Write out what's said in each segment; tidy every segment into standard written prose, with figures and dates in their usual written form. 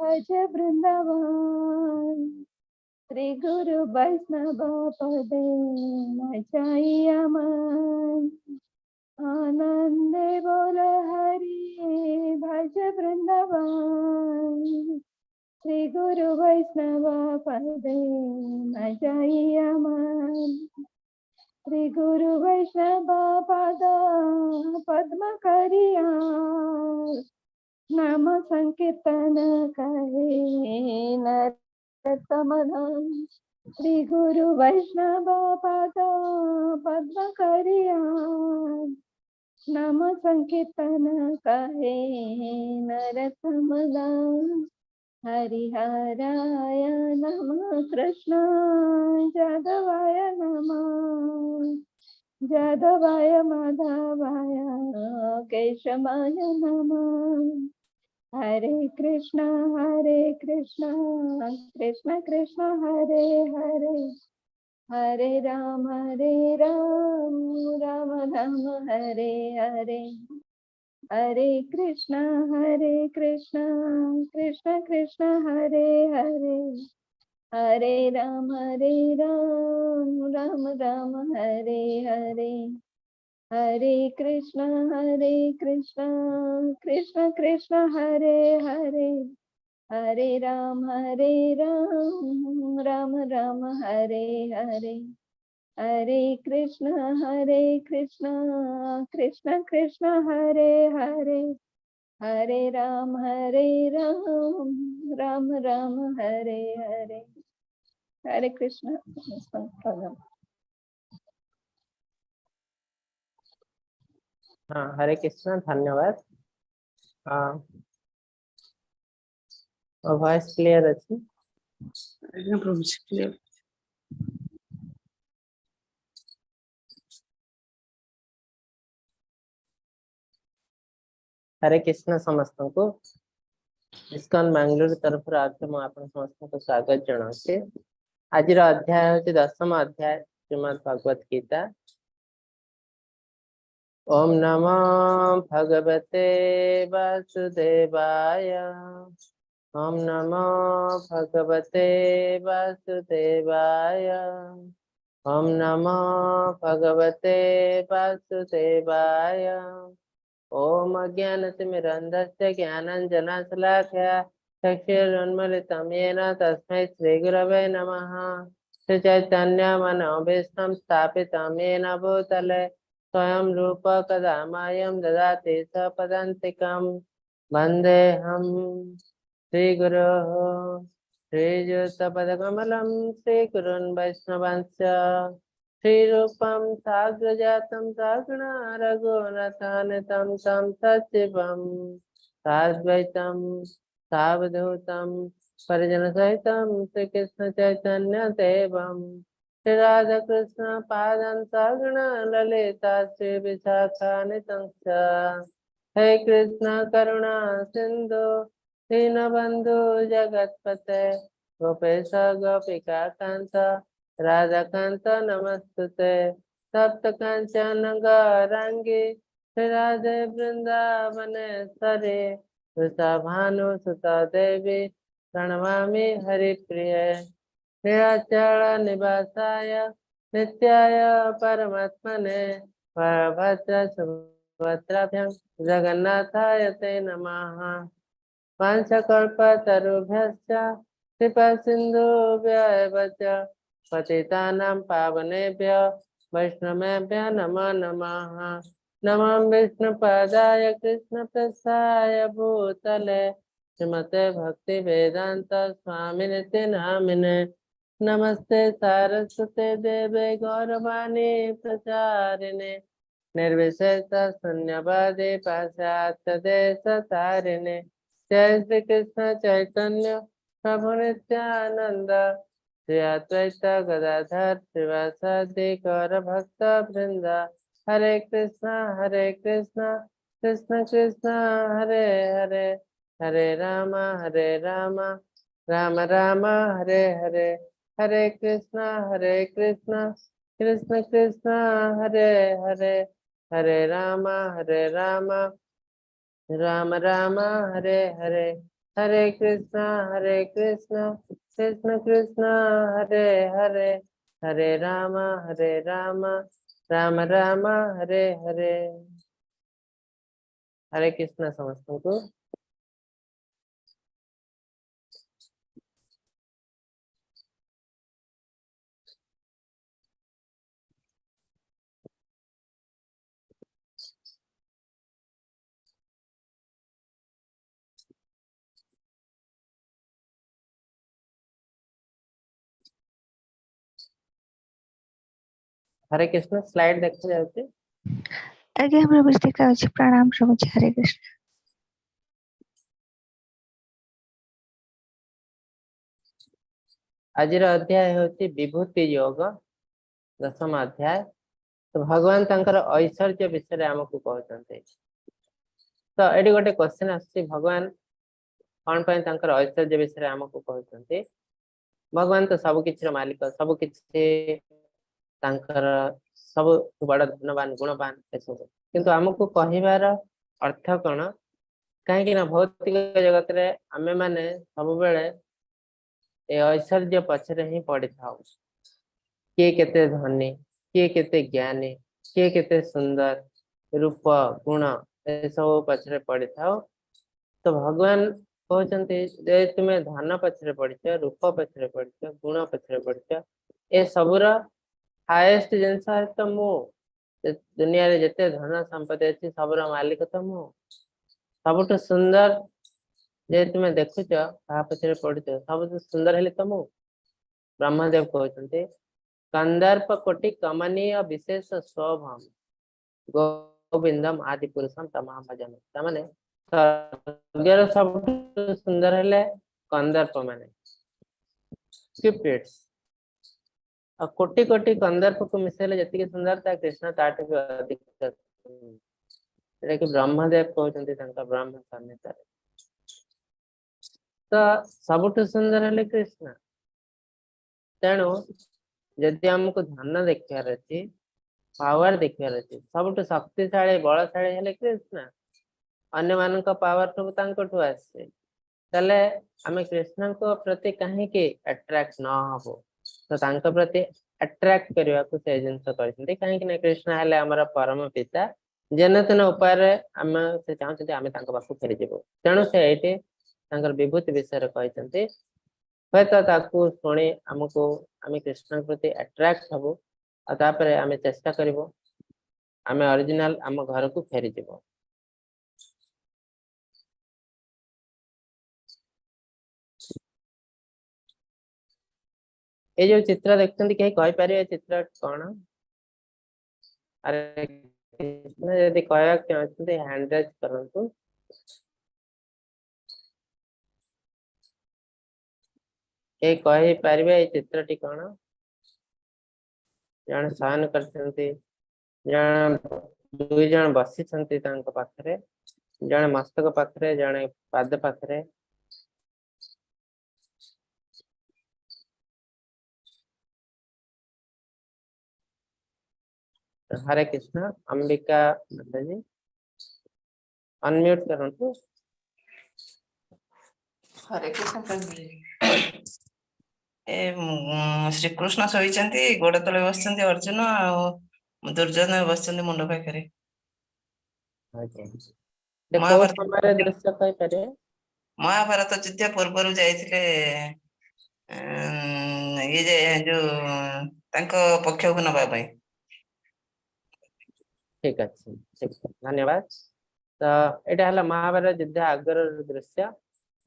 भज वृंदावन। श्री गुरु वैष्णव पदे न जाइया मन। आनंदे बोल हरि भज वृंदावन। श्री गुरु वैष्णव पदे न जाइया मन। श्री गुरु वैष्णव पद पद्म करिया। नाम संकीर्तन कहे नरोत्तम। श्री गुरु वैष्णव पद पद्म करिया। नाम संकीर्तन कहे नरोत्तम। हरिहराय नमः, कृष्ण जाधवाय नमः। जाधवाय माधवाय केशवाय नमः। हरे कृष्ण कृष्ण कृष्ण कृष्ण हरे हरे। हरे राम राम राम हरे हरे। हरे कृष्ण कृष्ण कृष्ण कृष्ण हरे हरे। हरे राम राम राम राम हरे हरे। हरे कृष्ण कृष्ण कृष्ण कृष्ण हरे हरे। हरे राम राम राम राम हरे हरे। हरे कृष्ण कृष्ण कृष्ण कृष्ण हरे हरे। हरे राम राम राम राम हरे हरे। हरे कृष्ण। ହଁ, ହରେ କୃଷ୍ଣ, ଧନ୍ୟବାଦ। ହଁ, ମୋ ଭଏସ କ୍ଲିୟର ଅଛି? ଆଜ୍ଞା ପ୍ରଭୁଜୀ, କ୍ଲିୟର। ହରେ କୃଷ୍ଣ ସମସ୍ତଙ୍କୁ। ଇସ୍କନ ବାଙ୍ଗାଲୋର ତରଫରୁ ଆଉଥରେ ମୁଁ ଆପଣ ସମସ୍ତଙ୍କୁ ସ୍ୱାଗତ ଜଣାଉଛି। ଆଜିର ଅଧ୍ୟାୟ ହେଉଛି ଦଶମ ଅଧ୍ୟାୟ ଶ୍ରୀମଦ୍ ଭଗବତ ଗୀତା। ଓମ୍ ନମୋ ଭଗବତେ ବାସୁଦେବାୟ। ଓମ୍ ନମୋ ଭଗବତେ ବାସୁଦେବାୟ। ଓମ୍ ନମୋ ଭଗବତେ ବାସୁଦେବାୟ। ॐ अज्ञानतिमिरन्धस्य ज्ञानाञ्जनशलाकया चक्षुरुन्मीलितं येन तस्मै श्रीगुरवे नमः। श्रीचैतन्यमनोभीष्टं स्थापितं येन भूतले स्वयं रूप कदा मह्यं ददाति स्वपदान्तिकं। वन्देऽहं श्रीगुरोः श्रीयुतपदकमलं श्रीगुरून् वैष्णवांश्च। श्रीरूपं साग्रजातं सागणा रघुनाथान्वितं तं सचिवं साद्वैतं सावधूतं परिजनसहितं श्रीकृष्ण चैतन्य देवं। श्री राधाकृष्ण पादान् सगण ललिता श्री विशाखान्वितं च। हे कृष्ण करुणा सिन्धु दीनबन्धु जगत्पते गोपेश गोपिका कान्त राधाकान्त नमस्तुते। तप्त काञ्चन गौराङ्गी श्री राधे वृन्दावनेश्वरी वृषभानुसुता देवी प्रणमामि हरिप्रिये। नीलाचल निवासाय नित्याय परमात्मने बलभद्र सुभद्राभ्यां जगन्नाथाय ते नमः। वाञ्छाकल्पतरुभ्यश्च कृपा सिन्धुभ्य एव च पतितानां पावनेभ्य वैष्णवेभ्य नमो नमः। नमो विष्णुपदाय कृष्णप्रस्थाय भूतले श्रीमते भक्तिवेदान्त स्वामिनिति नामिने। नमस्ते सारस्वते देवे गौरवाणी प्रचारिणे निर्विशेष शून्यवादी पाश्चात्य देश तारिणे। जय श्री कृष्ण चैतन्य प्रभु नित्यानंद श्री अद्वैत गदाधर श्रीवासादि गौर भक्त वृंद। हरे कृष्णा कृष्ण कृष्ण हरे हरे। हरे राम राम राम हरे हरे। हरे कृष्णा कृष्ण कृष्ण हरे हरे। हरे Ram Ram Ram Hare Hare. Hare Krishna Hare Krishna Krishna Krishna Hare Hare Hare Rama Hare Rama Rama Rama Hare Hare. Hare Krishna ସମସ୍ତଙ୍କୁ। ହରେ କୃଷ୍ଣ। ସ୍ଲାଇଡ ଦେଖା ଯାଉଛି? ଆଜ୍ଞା ପ୍ରଭୁଜୀ, ଦେଖାଯାଉଛି। ପ୍ରଣାମ ପ୍ରଭୁଜୀ, ହରେ କୃଷ୍ଣ। ଆଜିର ଅଧ୍ୟାୟ ହେଉଛି ବିଭୂତି ଯୋଗ, ଦଶମ ଅଧ୍ୟାୟ। ତ ଭଗବାନ ତାଙ୍କର ଐଶ୍ୱର୍ଯ୍ୟ ବିଷୟରେ ଆମକୁ କହୁଛନ୍ତି। ତ ଏଠି ଗୋଟେ କ୍ୱେଶ୍ଚନ ଆସୁଛି, ଭଗବାନ କଣ ପାଇଁ ତାଙ୍କର ଐଶ୍ୱର୍ଯ୍ୟ ବିଷୟରେ ଆମକୁ କହୁଛନ୍ତି? ଭଗବାନ ତ ସବୁ କିଛିର ମାଲିକ, ସବୁ କିଛି ତାଙ୍କର, ସବୁ ବଡ ଧନବାନ, ଗୁଣବାନ ଏସବୁ, କିନ୍ତୁ ଆମକୁ କହିବାର ଅର୍ଥ କଣ? କାହିଁକି ନା ଭୌତିକ ଜଗତରେ ଆମେ ମାନେ ସବୁବେଳେ ଏ ଐଶ୍ୱର୍ଯ୍ୟ ପଛରେ ହିଁ ପଡିଥାଉ। କିଏ କେତେ ଧନୀ, କିଏ କେତେ ଜ୍ଞାନୀ, କିଏ କେତେ ସୁନ୍ଦର ରୂପ ଗୁଣ, ଏସବୁ ପଛରେ ପଡିଥାଉ। ତ ଭଗବାନ କହୁଛନ୍ତି ଯେ ତୁମେ ଧନ ପଛରେ ପଡିଛ, ରୂପ ପଛରେ ପଡିଛ, ଗୁଣ ପଛରେ ପଡିଛ, ଏ ସବୁର ହାଏଷ୍ଟ ଜିନିଷ ତ ମୁଁ। ଦୁନିଆରେ ଯେତେ ଧନ ସମ୍ପତ୍ତି ଅଛି ସବୁର ମାଲିକ ତ ମୁଁ। ସବୁଠୁ ସୁନ୍ଦର ଯେ ତୁମେ ଦେଖୁଛ, କାହା ପଛରେ ପଡୁଛ, ସବୁଠୁ ସୁନ୍ଦର ହେଲେ ତ ମୁଁ। ବ୍ରହ୍ମଦେବ କହୁଛନ୍ତି, କନ୍ଦର୍ପ କୋଟି କମନୀୟ ବିଶେଷ ଶୋଭମ ଗୋବିନ୍ଦମ ଆଦି ପୁରୁଷମ ତମାମ ଭଜନ। ତାମାନେ ସ୍ୱର୍ଗର ସବୁଠୁ ସୁନ୍ଦର ହେଲେ କନ୍ଦର୍ପ ମାନେ କ୍ୟୁପିଡ୍ସ, ଆଉ କୋଟି କୋଟି କନ୍ଦର୍ପକୁ ମିଶେଇଲେ ଯେତିକି ସୁନ୍ଦର ତା କୃଷ୍ଣ ତାଠୁ ବି ଅଧିକ। ଯୋଉଟା କି ବ୍ରହ୍ମଦେବ କହୁଛନ୍ତି ତାଙ୍କ ବ୍ରହ୍ମ ସଂହିତାରେ। ତ ସବୁଠୁ ସୁନ୍ଦର ହେଲେ କୃଷ୍ଣ। ତେଣୁ ଯଦି ଆମକୁ ଧନ ଦେଖିବାର ଅଛି, ପାୱାର ଦେଖିବାର ଅଛି, ସବୁଠୁ ଶକ୍ତିଶାଳୀ ବଳଶାଳୀ ହେଲେ କୃଷ୍ଣ। ଅନ୍ୟମାନଙ୍କ ପାୱାର ସବୁ ତାଙ୍କଠୁ ଆସେ। ତାହେଲେ ଆମେ କୃଷ୍ଣଙ୍କ ପ୍ରତି କାହିଁକି ଆଟ୍ରାକ୍ଟ ନ ହବୁ? ତ ତାଙ୍କ ପ୍ରତି ଆଟ୍ରାକ୍ଟ କରିବାକୁ ସେ ଜିନିଷ କରିଛନ୍ତି। କାହିଁକି ନା କୃଷ୍ଣ ହେଲେ ଆମର ପରମ ପିତା, ଯେନ ତେନ ଉପାୟରେ ଆମେ ସେ ଚାହୁଁଛନ୍ତି ଆମେ ତାଙ୍କ ପାଖକୁ ଫେରିଯିବୁ। ତେଣୁ ସେ ଏଇଠି ତାଙ୍କର ବିଭୂତି ବିଷୟରେ କହିଛନ୍ତି। ହୁଏତ ତାକୁ ଶୁଣି ଆମକୁ ଆମେ କୃଷ୍ଣଙ୍କ ପ୍ରତି ଆଟ୍ରାକ୍ଟ ହବୁ, ଆଉ ତାପରେ ଆମେ ଚେଷ୍ଟା କରିବୁ ଆମେ ଅରିଜିନାଲ ଆମ ଘରକୁ ଫେରିଯିବୁ। ଏଇ ଯୋଉ ଚିତ୍ର ଦେଖୁଛନ୍ତି, କେହି କହିପାରିବେ ଚିତ୍ର କଣ? ଆରେ କୃଷ୍ଣ, ଯଦି କହିବାକୁ ଚାହୁଁଛନ୍ତି ହ୍ୟାଣ୍ଡ ରେଜ୍ କରନ୍ତୁ। କେହି କହିପାରିବେ ଏଇ ଚିତ୍ରଟି କଣ? ଜଣେ ଶୟନ କରିଛନ୍ତି, ଜଣେ ଦୁଇ ଜଣ ବସିଛନ୍ତି ତାଙ୍କ ପାଖରେ, ଜଣେ ମସ୍ତକ ପାଖରେ, ଜଣେ ପାଦ ପାଖରେ। ହରେ କୃଷ୍ଣ। ଅମ୍ବିକା ମାତାଜୀ, ଅନମ୍ୟୁଟ କରନ୍ତୁ। ହରେ କୃଷ୍ଣ ପ୍ରଭୁଜୀ। ଏ ଶ୍ରୀକୃଷ୍ଣ ଶୋଇଛନ୍ତି, ଗୋଡ ତଳେ ବସିଛନ୍ତି ଅର୍ଜୁନ, ଆଉ ଦୁର୍ଯ୍ୟୋଧନ ବସିଛନ୍ତି ମୁଣ୍ଡ ପାଖରେ। ଆଜ୍ଞା, କୋଉ ମହାଭାରତ ସମୟରେ ଦୃଶ୍ୟ କହିପାରିବେ? ମହାଭାରତ ଯୁଦ୍ଧ ପୂର୍ବରୁ ଯାଇଥିଲେ ଇଏ ଯେ ଯୋଉ ତାଙ୍କ ପକ୍ଷକୁ ନବା ପାଇଁ। ଠିକ ଅଛି, ଠିକ, ଧନ୍ୟବାଦ। ତ ଏଇଟା ହେଲା ମହାଭାରତ ଯୁଦ୍ଧ ଆଗର ଦୃଶ୍ୟ।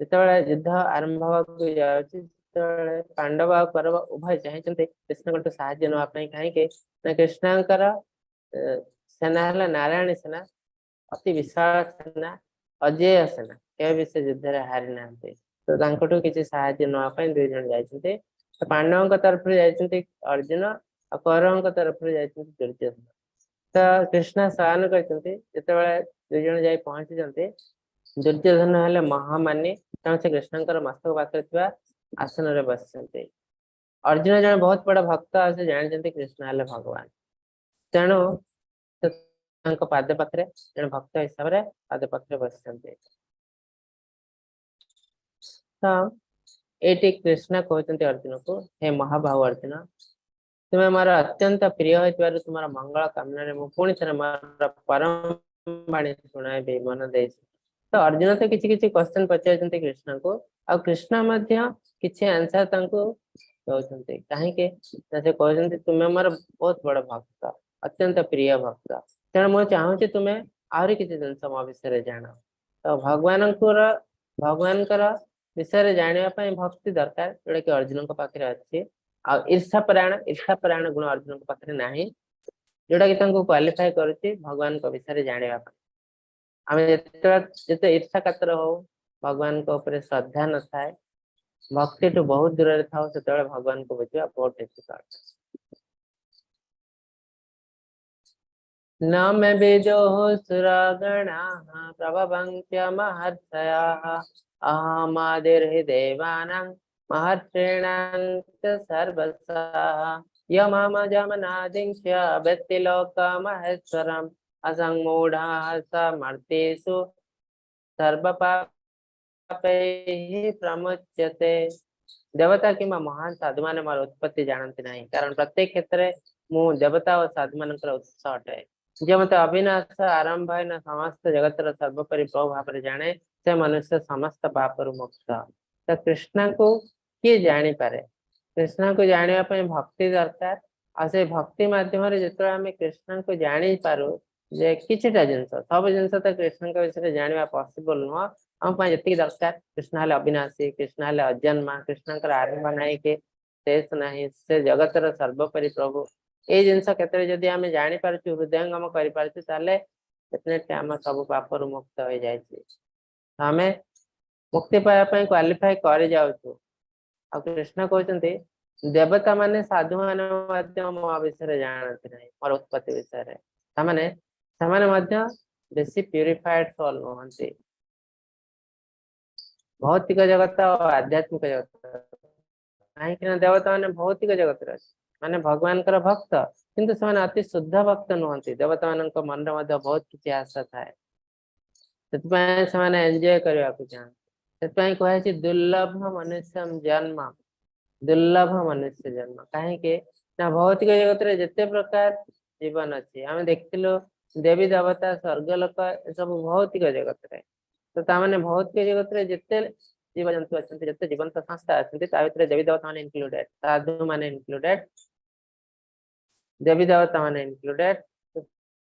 ଯେତେବେଳେ ଯୁଦ୍ଧ ଆରମ୍ଭ ହବାକୁ ଯାଉଛି, ସେତେବେଳେ ପାଣ୍ଡବ ଆଉ କୌରବ ଉଭୟ ଚାହିଁଛନ୍ତି କୃଷ୍ଣଙ୍କଠୁ ସାହାଯ୍ୟ ନବା ପାଇଁ। କାହିଁକି ନା କୃଷ୍ଣଙ୍କର ସେନା ହେଲା ନାରାୟଣୀ ସେନା, ଅତି ବିଶାଳ ସେନା, ଅଜେୟ ସେନା, କେବେ ବି ସେ ଯୁଦ୍ଧରେ ହାରି ନାହାନ୍ତି। ତ ତାଙ୍କଠୁ କିଛି ସାହାଯ୍ୟ ନବା ପାଇଁ ଦୁଇ ଜଣ ଯାଇଛନ୍ତି। ତ ପାଣ୍ଡବଙ୍କ ତରଫରୁ ଯାଇଛନ୍ତି ଅର୍ଜୁନ, ଆଉ କୌରବଙ୍କ ତରଫରୁ ଯାଇଛନ୍ତି ଦୁର୍ଯ୍ୟୋଧନ। ତ କୃଷ୍ଣ ଶୟନ କରିଛନ୍ତି। ଯେତେବେଳେ ଦୁଇ ଜଣ ଯାଇ ପହଞ୍ଚିଛନ୍ତି, ଦୁର୍ଯ୍ୟୋଧନ ହେଲେ ମହାମାନୀ, ତେଣୁ ସେ କୃଷ୍ଣଙ୍କର ମସ୍ତକ ପାଖରେ ଥିବା ଆସନରେ ବସିଛନ୍ତି। ଅର୍ଜୁନ ଜଣେ ବହୁତ ବଡ ଭକ୍ତ, ଆଉ ସେ ଜାଣିଛନ୍ତି କୃଷ୍ଣ ହେଲେ ଭଗବାନ, ତେଣୁ ସେ ତାଙ୍କ ପାଦ ପାଖରେ ଜଣେ ଭକ୍ତ ହିସାବରେ ପାଦ ପାଖରେ ବସିଛନ୍ତି। ତ ଏଇଠି କୃଷ୍ଣ କହୁଛନ୍ତି ଅର୍ଜୁନକୁ, ହେ ମହାବାହୁ ଅର୍ଜୁନ, ତୁମେ ମୋର ଅତ୍ୟନ୍ତ ପ୍ରିୟ ହୋଇଥିବାରୁ ତୁମର ମଙ୍ଗଳ କାମନାରେ ମୁଁ ପୁଣି ଥରେ ମୋର ପରମ ବାଣୀ ଶୁଣାଇବି, ମନ ଦେଇଛି। ତ ଅର୍ଜୁନ ତ କିଛି କିଛି କ୍ୱେଶ୍ଚନ ପଚାରୁଛନ୍ତି କୃଷ୍ଣଙ୍କୁ ଆଉ କୃଷ୍ଣ ମଧ୍ୟ କିଛି ଆନ୍ସର ତାଙ୍କୁ ଦଉଛନ୍ତି। କାହିଁକି ନା ସେ କହୁଛନ୍ତି, ତୁମେ ମୋର ବହୁତ ବଡ ଭକ୍ତ, ଅତ୍ୟନ୍ତ ପ୍ରିୟ ଭକ୍ତ, ତେଣୁ ମୁଁ ଚାହୁଁଛି ତୁମେ ଆହୁରି କିଛି ଜିନିଷ ମୋ ବିଷୟରେ ଜାଣ। ତ ଭଗବାନଙ୍କର ବିଷୟରେ ଜାଣିବା ପାଇଁ ଭକ୍ତି ଦରକାର, ଯୋଉଟା କି ଅର୍ଜୁନଙ୍କ ପାଖରେ ଅଛି। ଆଉ ଈର୍ଷାପରାୟଣ ଗୁଣ ଅର୍ଜୁନଙ୍କ ପାଖରେ ନାହିଁ, ଯୋଉଟା କି ତାଙ୍କୁ କ୍ୱାଲିଫାଏ କରୁଛି ଭଗବାନଙ୍କ ବିଷୟରେ ଜାଣିବା ପାଇଁ। ଆମେ ଯେତେବେଳେ ଯେତେ ଈର୍ଷା କାତର ହଉ, ଭଗବାନଙ୍କ ଉପରେ ଶ୍ରଦ୍ଧା ନଥାଏ, ଭକ୍ତିଠୁ ବହୁତ ଦୂରରେ ଥାଉ, ସେତେବେଳେ ଭଗବାନଙ୍କୁ ବୁଝିବା ବହୁତ ଡିଫିକଲ୍ଟ। न मे विदुः सुरगणाः प्रभवन्त्य महर्षयः अहमादिर्हि देवानां महर्षीणां च सर्वसः यममजमनादिं च वेत्ति लोकमहेश्वरम् असङ्मूढाः समर्तेषु सर्वपापैः प्रमुच्यते। ଦେବତା କିମ୍ବା ମହାନ ସାଧୁମାନେ ମୋର ଉତ୍ପତ୍ତି ଜାଣନ୍ତି ନାହିଁ, କାରଣ ପ୍ରତ୍ୟେକ କ୍ଷେତ୍ରରେ ମୁଁ ଦେବତା ଓ ସାଧୁମାନଙ୍କର ଉତ୍ସ ଅଟେ। ଯିଏ ମତେ ଅବିନାଶ, ଆରମ୍ଭହୀନ, ସମସ୍ତ ଜଗତର ସର୍ବୋପରି ପ୍ରଭୁ ଭାବରେ ଜାଣେ, ସେ ମନୁଷ୍ୟ ସମସ୍ତ ପାପରୁ ମୁକ୍ତ। ତ କୃଷ୍ଣଙ୍କୁ କିଏ ଜାଣିପାରେ? କୃଷ୍ଣଙ୍କୁ ଜାଣିବା ପାଇଁ ଭକ୍ତି ଦରକାର। ଆଉ ସେ ଭକ୍ତି ମାଧ୍ୟମରେ ଯେତେବେଳେ ଆମେ କୃଷ୍ଣଙ୍କୁ ଜାଣିପାରୁ ଯେ କିଛିଟା ଜିନିଷ, ସବୁ ଜିନିଷ ତ କୃଷ୍ଣଙ୍କ ବିଷୟରେ ଜାଣିବା ପସିବଲ ନୁହଁ, ଆମ ପାଇଁ ଯେତିକି ଦରକାର, କୃଷ୍ଣ ହେଲେ ଅବିନାଶୀ, କୃଷ୍ଣ ହେଲେ ଅଜନ୍ମା, କୃଷ୍ଣଙ୍କର ଆରମ୍ଭ ନାହିଁ କି ଶେଷ ନାହିଁ, ସେ ଜଗତର ସର୍ବୋପରି ପ୍ରଭୁ, ଏଇ ଜିନିଷ କେତେବେଳେ ଯଦି ଆମେ ଜାଣିପାରୁଛୁ, ହୃଦୟଙ୍ଗମ କରିପାରୁଛୁ, ତାହେଲେ ଡେଫିନେଟଲି ଆମ ସବୁ ପାପରୁ ମୁକ୍ତ ହେଇଯାଇଛି। ଆମେ ମୁକ୍ତି ପାଇବା ପାଇଁ କ୍ୱାଲିଫାଏ କରିଯାଉଛୁ। ଆଉ କୃଷ୍ଣ କହୁଛନ୍ତି, ଦେବତା ମାନେ, ସାଧୁ ମାନେ ମଧ୍ୟ ମୋ ବିଷୟରେ ଜାଣନ୍ତି ନାହିଁ, ମୋର ଉତ୍ପତ୍ତି ବିଷୟରେ। ତାମାନେ ସେମାନେ ମଧ୍ୟ ବେଶୀ ପ୍ୟୁରିଫାଏଡ ସୋଲ ନୁହନ୍ତି। ଭୌତିକ ଜଗତ ଆଉ ଆଧ୍ୟାତ୍ମିକ ଜଗତ, କାହିଁକି ନା ଦେବତା ମାନେ ଭୌତିକ ଜଗତରେ ଅଛି, ମାନେ ଭଗବାନଙ୍କର ଭକ୍ତ, କିନ୍ତୁ ସେମାନେ ଅତି ଶୁଦ୍ଧ ଭକ୍ତ ନୁହନ୍ତି। ଦେବତା ମାନଙ୍କ ମନରେ ମଧ୍ୟ ବହୁତ କିଛି ଆଶା ଥାଏ, ସେଥିପାଇଁ ସେମାନେ ଏନ୍ଜୟ କରିବାକୁ ଚାହାନ୍ତି। ସେଥିପାଇଁ କୁହାଯାଇଛି ଦୁର୍ଲଭ ମନୁଷ୍ୟ ଜନ୍ମ, ଦୁର୍ଲଭ ମନୁଷ୍ୟ ଜନ୍ମ। କାହିଁକି ନା ଭୌତିକ ଜଗତରେ ଯେତେ ପ୍ରକାର ଜୀବନ ଅଛି, ଆମେ ଦେଖିଥିଲୁ ଦେବୀ ଦେବତା, ସ୍ୱର୍ଗ ଲୋକ, ଏସବୁ ଭୌତିକ ଜଗତରେ। ତ ତାମାନେ ଭୌତିକ ଜଗତରେ ଯେତେ ଜୀବଜନ୍ତୁ ଅଛନ୍ତି, ଯେତେ ଜୀବନ୍ତ ସଂସ୍ଥା ଅଛନ୍ତି, ତା ଭିତରେ ଦେବୀ ଦେବତା ମାନେ ଇନକ୍ଲୁଡେଡ, ସାଧୁ ମାନେ ଇନକ୍ଲୁଡେଡ, ଦେବୀ ଦେବତା ମାନେ ଇନକ୍ଲୁଡେଡ।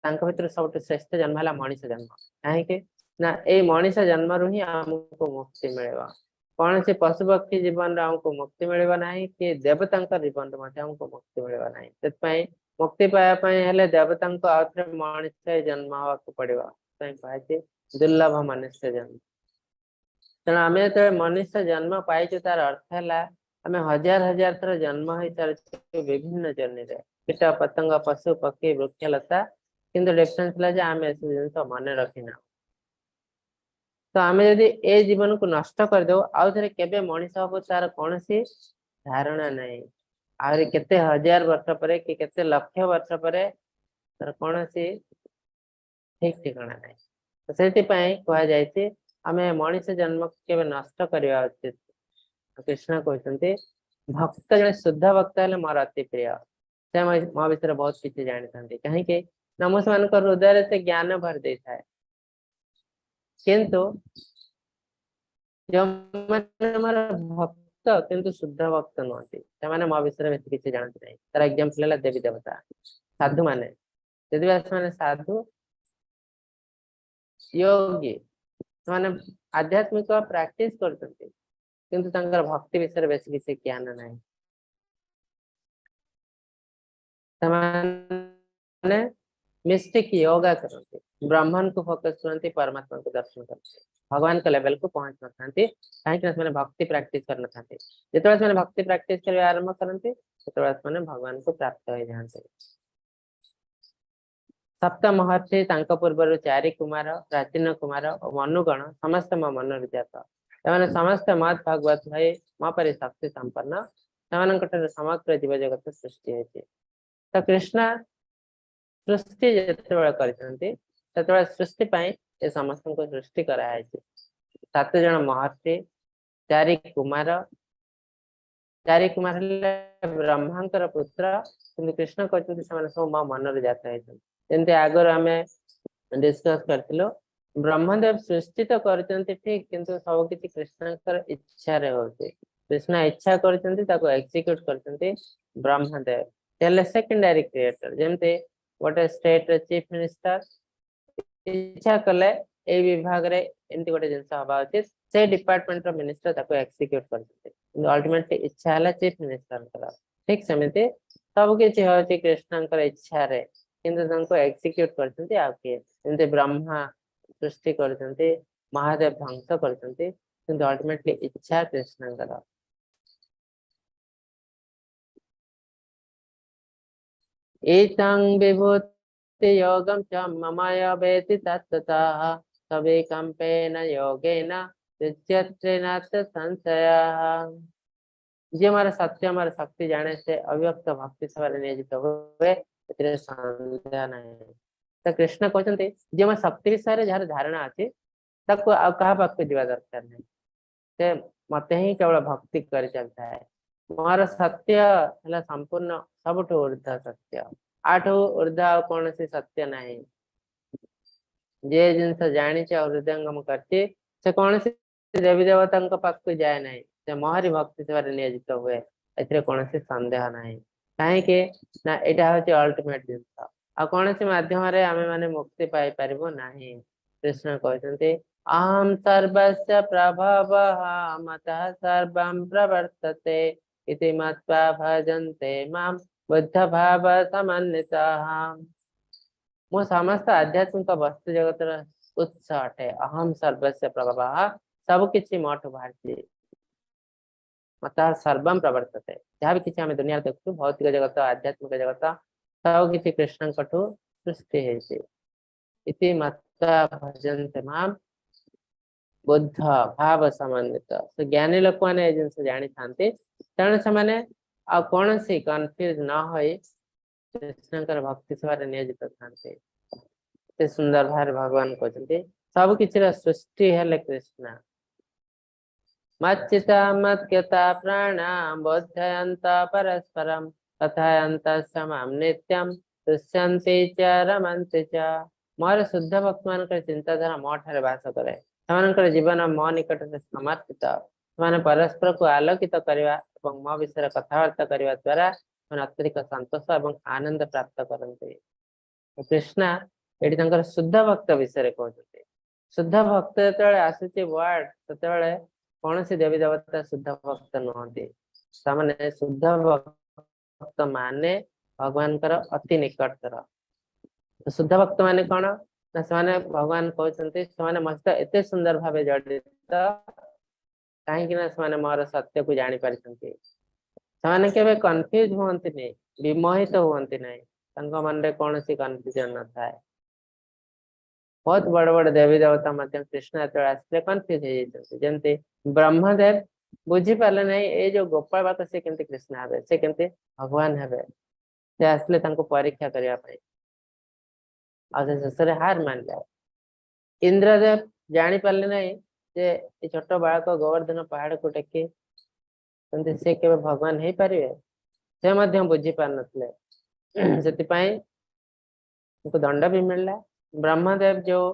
ତାଙ୍କ ଭିତରେ ସବୁଠୁ ଶ୍ରେଷ୍ଠ ଜନ୍ମ ହେଲା ମଣିଷ ଜନ୍ମ। କାହିଁକି ନା ଏଇ ମଣିଷ ଜନ୍ମରୁ ହିଁ ଆମକୁ ମୁକ୍ତି ମିଳିବ। କୌଣସି ପଶୁ ପକ୍ଷୀ ଜୀବନରେ ଆମକୁ ମୁକ୍ତି ମିଳିବ ନାହିଁ କି ଦେବତାଙ୍କ ଜୀବନରେ ମଧ୍ୟ ଆମକୁ ମୁକ୍ତି ମିଳିବ ନାହିଁ। ସେଥିପାଇଁ ମୁକ୍ତି ପାଇବା ପାଇଁ ହେଲେ ଦେବତାଙ୍କୁ ଆଉଥରେ ମଣିଷ ଜନ୍ମ ହବାକୁ ପଡିବ। ସେଥିପାଇଁ କୁହାଯାଇଛି ଦୁର୍ଲଭ ମନୁଷ୍ୟ ଜନ୍ମ। ତେଣୁ ଆମେ ଯେତେବେଳେ ମନୁଷ୍ୟ ଜନ୍ମ ପାଇଛୁ, ତାର ଅର୍ଥ ହେଲା ଆମେ ହଜାର ହଜାର ଥର ଜନ୍ମ ହେଇସାରିଛୁ ବିଭିନ୍ନ ଜନ୍ମରେ, କୀଟ ପତଙ୍ଗ, ପଶୁ ପକ୍ଷୀ, ବୃକ୍ଷଲତା। କିନ୍ତୁ ଡିଫରେନ୍ସ ହେଲା ଯେ ଆମେ ଏସବୁ ଜିନିଷ ମନେ ରଖିନାହୁଁ। ତ ଆମେ ଯଦି ଏ ଜୀବନକୁ ନଷ୍ଟ କରିଦଉ, ଆଉ ଥରେ କେବେ ମଣିଷ ହବ ତାର କୌଣସି ଧାରଣା ନାହିଁ। ଆହୁରି କେତେ ହଜାର ବର୍ଷ ପରେ କି କେତେ ଲକ୍ଷ ବର୍ଷ ପରେ, ତାର କୌଣସି ଠିକ ଠିକଣା ନାହିଁ। ତ ସେଥିପାଇଁ କୁହାଯାଇଛି, ଆମେ ମଣିଷ ଜନ୍ମକୁ କେବେ ନଷ୍ଟ କରିବା ଉଚିତ। କୃଷ୍ଣ କହୁଛନ୍ତି, ଭକ୍ତ ଜଣେ ଶୁଦ୍ଧ ଭକ୍ତ ହେଲେ ମୋର ଅତି ପ୍ରିୟ। ସେ ମୋ ବିଷୟରେ ବହୁତ କିଛି ଜାଣିଥାନ୍ତି। କାହିଁକି ନା ମୁଁ ସେମାନଙ୍କ ହୃଦୟରେ ସେ ଜ୍ଞାନ ଭରି ଦେଇଥାଏ। କିନ୍ତୁ ଯେଉଁମାନେ ମୋର ଭକ୍ତ କିନ୍ତୁ ଶୁଦ୍ଧ ଭକ୍ତ ନୁହନ୍ତି, ସେମାନେ ମୋ ବିଷୟରେ ବେଶୀ କିଛି ଜାଣନ୍ତି ନାହିଁ। ତାର ଏକ୍ଜାମ୍ପଲ ହେଲା ଦେବୀ ଦେବତା, ସାଧୁ ମାନେ। ଯଦି ବା ସେମାନେ ସାଧୁ, ୟୋଗୀ, ସେମାନେ ଆଧ୍ୟାତ୍ମିକ ପ୍ରାକ୍ଟିସ କରୁଛନ୍ତି, କିନ୍ତୁ ତାଙ୍କର ଭକ୍ତି ବିଷୟରେ ବେଶୀ କିଛି ଜ୍ଞାନ ନାହିଁ। ସେମାନେ ମିଷ୍ଟିକ ୟୋଗା କରନ୍ତି, ବ୍ରହ୍ମନକୁ ଫୋକସ କରନ୍ତି, ପରମାତ୍ମାଙ୍କୁ ଦର୍ଶନ କରନ୍ତି, ଭଗବାନଙ୍କ ଲେଭେଲକୁ ପହଞ୍ଚି ନଥାନ୍ତି। କାହିଁକି ନା ସେମାନେ ଭକ୍ତି ପ୍ରାକ୍ଟିସ କରିନଥାନ୍ତି। ଯେତେବେଳେ ସେମାନେ ଭକ୍ତି ପ୍ରାକ୍ଟିସ କରିବା ଆରମ୍ଭ କରନ୍ତି, ସେତେବେଳେ ସେମାନେ ଭଗବାନଙ୍କୁ ପ୍ରାପ୍ତ ହେଇଯାଆନ୍ତି। ସପ୍ତ ମହର୍ଷି, ତାଙ୍କ ପୂର୍ବରୁ ଚାରି କୁମାର, ପ୍ରାଚୀନ କୁମାର ଓ ମନୁଗଣ ସମସ୍ତେ ମୋ ମନରୁ ଜାତ। ସେମାନେ ସମସ୍ତେ ମଦ୍ ଭଗବତ ଭାଇ ମୋ ପରି ଶକ୍ତି ସମ୍ପନ୍ନ। ସେମାନଙ୍କ ଠାରୁ ସମଗ୍ର ଜୀବ ଜଗତ ସୃଷ୍ଟି ହେଇଛି। ତ କୃଷ୍ଣ ସୃଷ୍ଟି ଯେତେବେଳେ କରିଛନ୍ତି, ସେତେବେଳେ ସୃଷ୍ଟି ପାଇଁ ଏ ସମସ୍ତଙ୍କୁ ସୃଷ୍ଟି କରାଯାଇଛି। ସାତ ଜଣ ମହର୍ଷି ଚାରି କୁମାର। ଚାରି କୁମାର ହେଲେ ବ୍ରହ୍ମାଙ୍କର ପୁତ୍ର, କିନ୍ତୁ କୃଷ୍ଣ କହିଛନ୍ତି ସେମାନେ ସବୁ ମୋ ମନରେ ଜାତ ହେଇଛନ୍ତି। ଯେମିତି ଆଗରୁ ଆମେ ଡିସ୍କସ କରିଥିଲୁ, ବ୍ରହ୍ମଦେବ ସୃଷ୍ଟି ତ କରିଛନ୍ତି ଠିକ, କିନ୍ତୁ ସବୁ କିଛି କୃଷ୍ଣଙ୍କର ଇଚ୍ଛାରେ ହଉଛି। କୃଷ୍ଣ ଇଚ୍ଛା କରିଛନ୍ତି, ତାକୁ ଏକ୍ସିକ୍ୟୁଟ କରିଛନ୍ତି ବ୍ରହ୍ମଦେବ। ସେ ହେଲେ ସେକେଣ୍ଡାରୀ କ୍ରିଏଟର। ଯେମିତି ଗୋଟେ ଷ୍ଟେଟ ର ଚିଫ ମିନିଷ୍ଟର ଇଚ୍ଛା କଲେ ଏଇ ବିଭାଗରେ ଏମିତି ଗୋଟେ ଜିନିଷ ହବା ଉଚିତ, ସେ ଡିପାର୍ଟମେଣ୍ଟ ର ମିନିଷ୍ଟର ତାକୁ ଏକ୍ସିକ୍ୟୁଟ କରିଛନ୍ତି, କିନ୍ତୁ ଅଲ୍ଟିମେଟଲି ଇଚ୍ଛା ହେଲା ଚିଫ ମିନିଷ୍ଟରଙ୍କର। ଠିକ ସେମିତି ସବୁ କିଛି ହଉଛି କୃଷ୍ଣଙ୍କର ଇଚ୍ଛାରେ, କିନ୍ତୁ ତାଙ୍କୁ ଏକ୍ସିକ୍ୟୁଟ କରିଛନ୍ତି ଆଉ କିଏ। ଯେମିତି ବ୍ରହ୍ମା ସୃଷ୍ଟି କରିଛନ୍ତି, ମହାଦେବ ଧ୍ୱଂସ କରିଛନ୍ତି, କିନ୍ତୁ ଅଲ୍ଟିମେଟଲି ଇଚ୍ଛା କୃଷ୍ଣଙ୍କର। एतं विभूति योगं च मम य वेति तत्त्वतः सविकम्पेन योगेन युज्यते नात्र संशयः। ଯିଏ ମୋର ସତ୍ୟ, ମୋର ଶକ୍ତି ଜାଣେ, ସେ ଅବ୍ୟକ୍ତ ଭକ୍ତି ସେବାରେ ନିୟୋଜିତ ହୁଏ, ଏଥିରେ ସନ୍ଦେହ ନାହିଁ। ତ କୃଷ୍ଣ କହୁଛନ୍ତି, ଯିଏ ମୋ ଶକ୍ତି ବିଷୟରେ ଯାହାର ଧାରଣା ଅଛି, ତାକୁ ଆଉ କାହା ପାଖକୁ ଯିବା ଦରକାର ନାହିଁ। ସେ ମତେ ହିଁ କେବଳ ଭକ୍ତି କରି ଚାଲିଥାଏ। ମୋର ସତ୍ୟ ହେଲା ସମ୍ପୂର୍ଣ୍ଣ, ସବୁଠୁ ଉର୍ଦ୍ଧ୍ୱ ସତ୍ୟ। ଆଠୁ ଉର୍ଦ୍ଧ୍ୱ ଆଉ କୌଣସି ସତ୍ୟ ନାହିଁ। ଯେ ଜିନିଷ ଜାଣିଛି ଆଉ ହୃଦୟଙ୍ଗମ କରିଛି, ସେ କୌଣସି ଦେବୀ ଦେବତାଙ୍କ ପାଖକୁ ଯାଏ ନାହିଁ। ସେ ମହରି ଭକ୍ତି ସେବାରେ ନିୟୋଜିତ ହୁଏ, ଏଥିରେ କୌଣସି ସନ୍ଦେହ ନାହିଁ। କାହିଁକି ନା ଏଇଟା ହଉଛି ଅଲ୍ଟିମେଟ ଜିନିଷ। ଆଉ କୌଣସି ମାଧ୍ୟମରେ ଆମେ ମାନେ ମୁକ୍ତି ପାଇପାରିବୁ ନାହିଁ। କୃଷ୍ଣ କହୁଛନ୍ତି, ଅହಂ ସର୍ବସ୍ୟ ପ୍ରଭବଃ ମତଃ ସର୍ବଂ ପ୍ରବର୍ତ୍ତତେ ଇତି ମତ୍ୱା ଭଜନ୍ତେ ମାಂ ବୁଦ୍ଧ ଭାବ ସମନ୍ୱିତାଃ। ମୁଁ ସମସ୍ତ ଆଧ୍ୟାତ୍ମିକ ବସ୍ତୁ ଜଗତର ଉତ୍ସ ଅଟେ। ଅହಂ ସର୍ବସ୍ୟ ପ୍ରଭବଃ, ସବୁ କିଛି ମୋଠୁ ବାହାରିଛି। ମତଃ ସର୍ବଂ ପ୍ରବର୍ତ୍ତତେ, ଯାହା ବି କିଛି ଆମେ ଦୁନିଆରେ ଦେଖୁଛୁ, ଭୌତିକ ଜଗତ, ଆଧ୍ୟାତ୍ମିକ ଜଗତ, ସବୁ କିଛି କୃଷ୍ଣଙ୍କଠୁ ସୃଷ୍ଟି ହେଇଛି। ଇତି ମତ୍ୱା ଭଜନ୍ତେ ମାಂ ବୁଦ୍ଧ ଭାବ ସମନ୍ୱିତ। ସେ ଜ୍ଞାନୀ ଲୋକମାନେ ଏ ଜିନିଷ ଜାଣିଥାନ୍ତି, ତେଣୁ ସେମାନେ ଆଉ କୌଣସି କନଫ୍ୟୁଜ ନ ହୋଇ କୃଷ୍ଣଙ୍କର ଭକ୍ତି ସେବାରେ ନିୟୋଜିତ ଥାନ୍ତି। ସେ ସୁନ୍ଦର ଭାବରେ ଭଗବାନ କହୁଛନ୍ତି, ସବୁ କିଛିର ସୃଷ୍ଟି ହେଲେ କୃଷ୍ଣ। ମଚ୍ଚିତା ମତ୍କଥା ପ୍ରାଣା ବୋଧୟନ୍ତ ପରସ୍ପରಂ କଥାୟନ୍ତ ମାಂ ନିତ୍ୟಂ ତୁଷ୍ୟନ୍ତି ଚ ରମନ୍ତି ଚ। ମୋର ଶୁଦ୍ଧ ଭକ୍ତମାନଙ୍କର ଚିନ୍ତାଧାରା ମୋ ଠାରେ ବାସ କରେ। ସେମାନଙ୍କର ଜୀବନ ମୋ ନିକଟରେ ସମର୍ପିତ। ସେମାନେ ପରସ୍ପରକୁ ଆଲୋକିତ କରିବା ଏବଂ ମୋ ବିଷୟରେ କଥାବାର୍ତ୍ତା କରିବା ଦ୍ୱାରା ସେମାନେ ଅତ୍ୟଧିକ ସନ୍ତୋଷ ଏବଂ ଆନନ୍ଦ ପ୍ରାପ୍ତ କରନ୍ତି। କୃଷ୍ଣ ଏଠି ତାଙ୍କର ଶୁଦ୍ଧ ଭକ୍ତ ବିଷୟରେ କହୁଛନ୍ତି। ଶୁଦ୍ଧ ଭକ୍ତ ଯେତେବେଳେ ଆସୁଛି ୱାର୍ଡ, ସେତେବେଳେ କୌଣସି ଦେବୀ ଦେବତା ଶୁଦ୍ଧ ଭକ୍ତ ନୁହନ୍ତି। ସେମାନେ ଶୁଦ୍ଧ ଭକ୍ତ ମାନେ ଭଗବାନଙ୍କର ଅତି ନିକଟତର। ଶୁଦ୍ଧ ଭକ୍ତ ମାନେ କଣ ନା, ସେମାନେ ଭଗବାନ କହୁଛନ୍ତି ସେମାନେ ମୋ ସହିତ ଏତେ ସୁନ୍ଦର ଭାବେ ଜଡିତ, କାହିଁକି ନା ସେମାନେ ମୋର ସତ୍ୟକୁ ଜାଣିପାରିଛନ୍ତି। ସେମାନେ କେବେ କନଫ୍ୟୁଜ ହୁଅନ୍ତିନି, ବିମୋହିତ ହୁଅନ୍ତି ନାହିଁ। ତାଙ୍କ ମନରେ କୌଣସି କନଫ୍ୟୁଜନ ନଥାଏ। ବହୁତ ବଡ ବଡ ଦେବୀ ଦେବତା ମଧ୍ୟ କୃଷ୍ଣ ଯେତେବେଳେ ଆସିଲେ କନଫ୍ୟୁଜ ହେଇଯାଇଛନ୍ତି। ଯେମିତି ବ୍ରହ୍ମଦେବ ବୁଝିପାରିଲେ ନାହିଁ, ଏଇ ଯୋଉ ଗୋପାଳ ବାଳକ ସେ କେମିତି କୃଷ୍ଣ ହେବେ, ସେ କେମିତି ଭଗବାନ ହେବେ। ସେ ଆସିଲେ ତାଙ୍କୁ ପରୀକ୍ଷା କରିବା ପାଇଁ, ଆଉ ସେ ଶେଷରେ ହାର ମାନିଲେ। ଇନ୍ଦ୍ରଦେବ ଜାଣିପାରିଲେ ନାହିଁ ଯେ ଏ ଛୋଟ ବାଳକ ଗୋବର୍ଦ୍ଧନ ପାହାଡକୁ ଟେକି ସେମିତି ସେ କେବେ ଭଗବାନ ହେଇପାରିବେ, ସେ ମଧ୍ୟ ବୁଝି ପାରୁନଥିଲେ। ସେଥିପାଇଁ ତାଙ୍କୁ ଦଣ୍ଡ ବି ମିଳିଲା। ବ୍ରହ୍ମଦେବ ଯୋଉ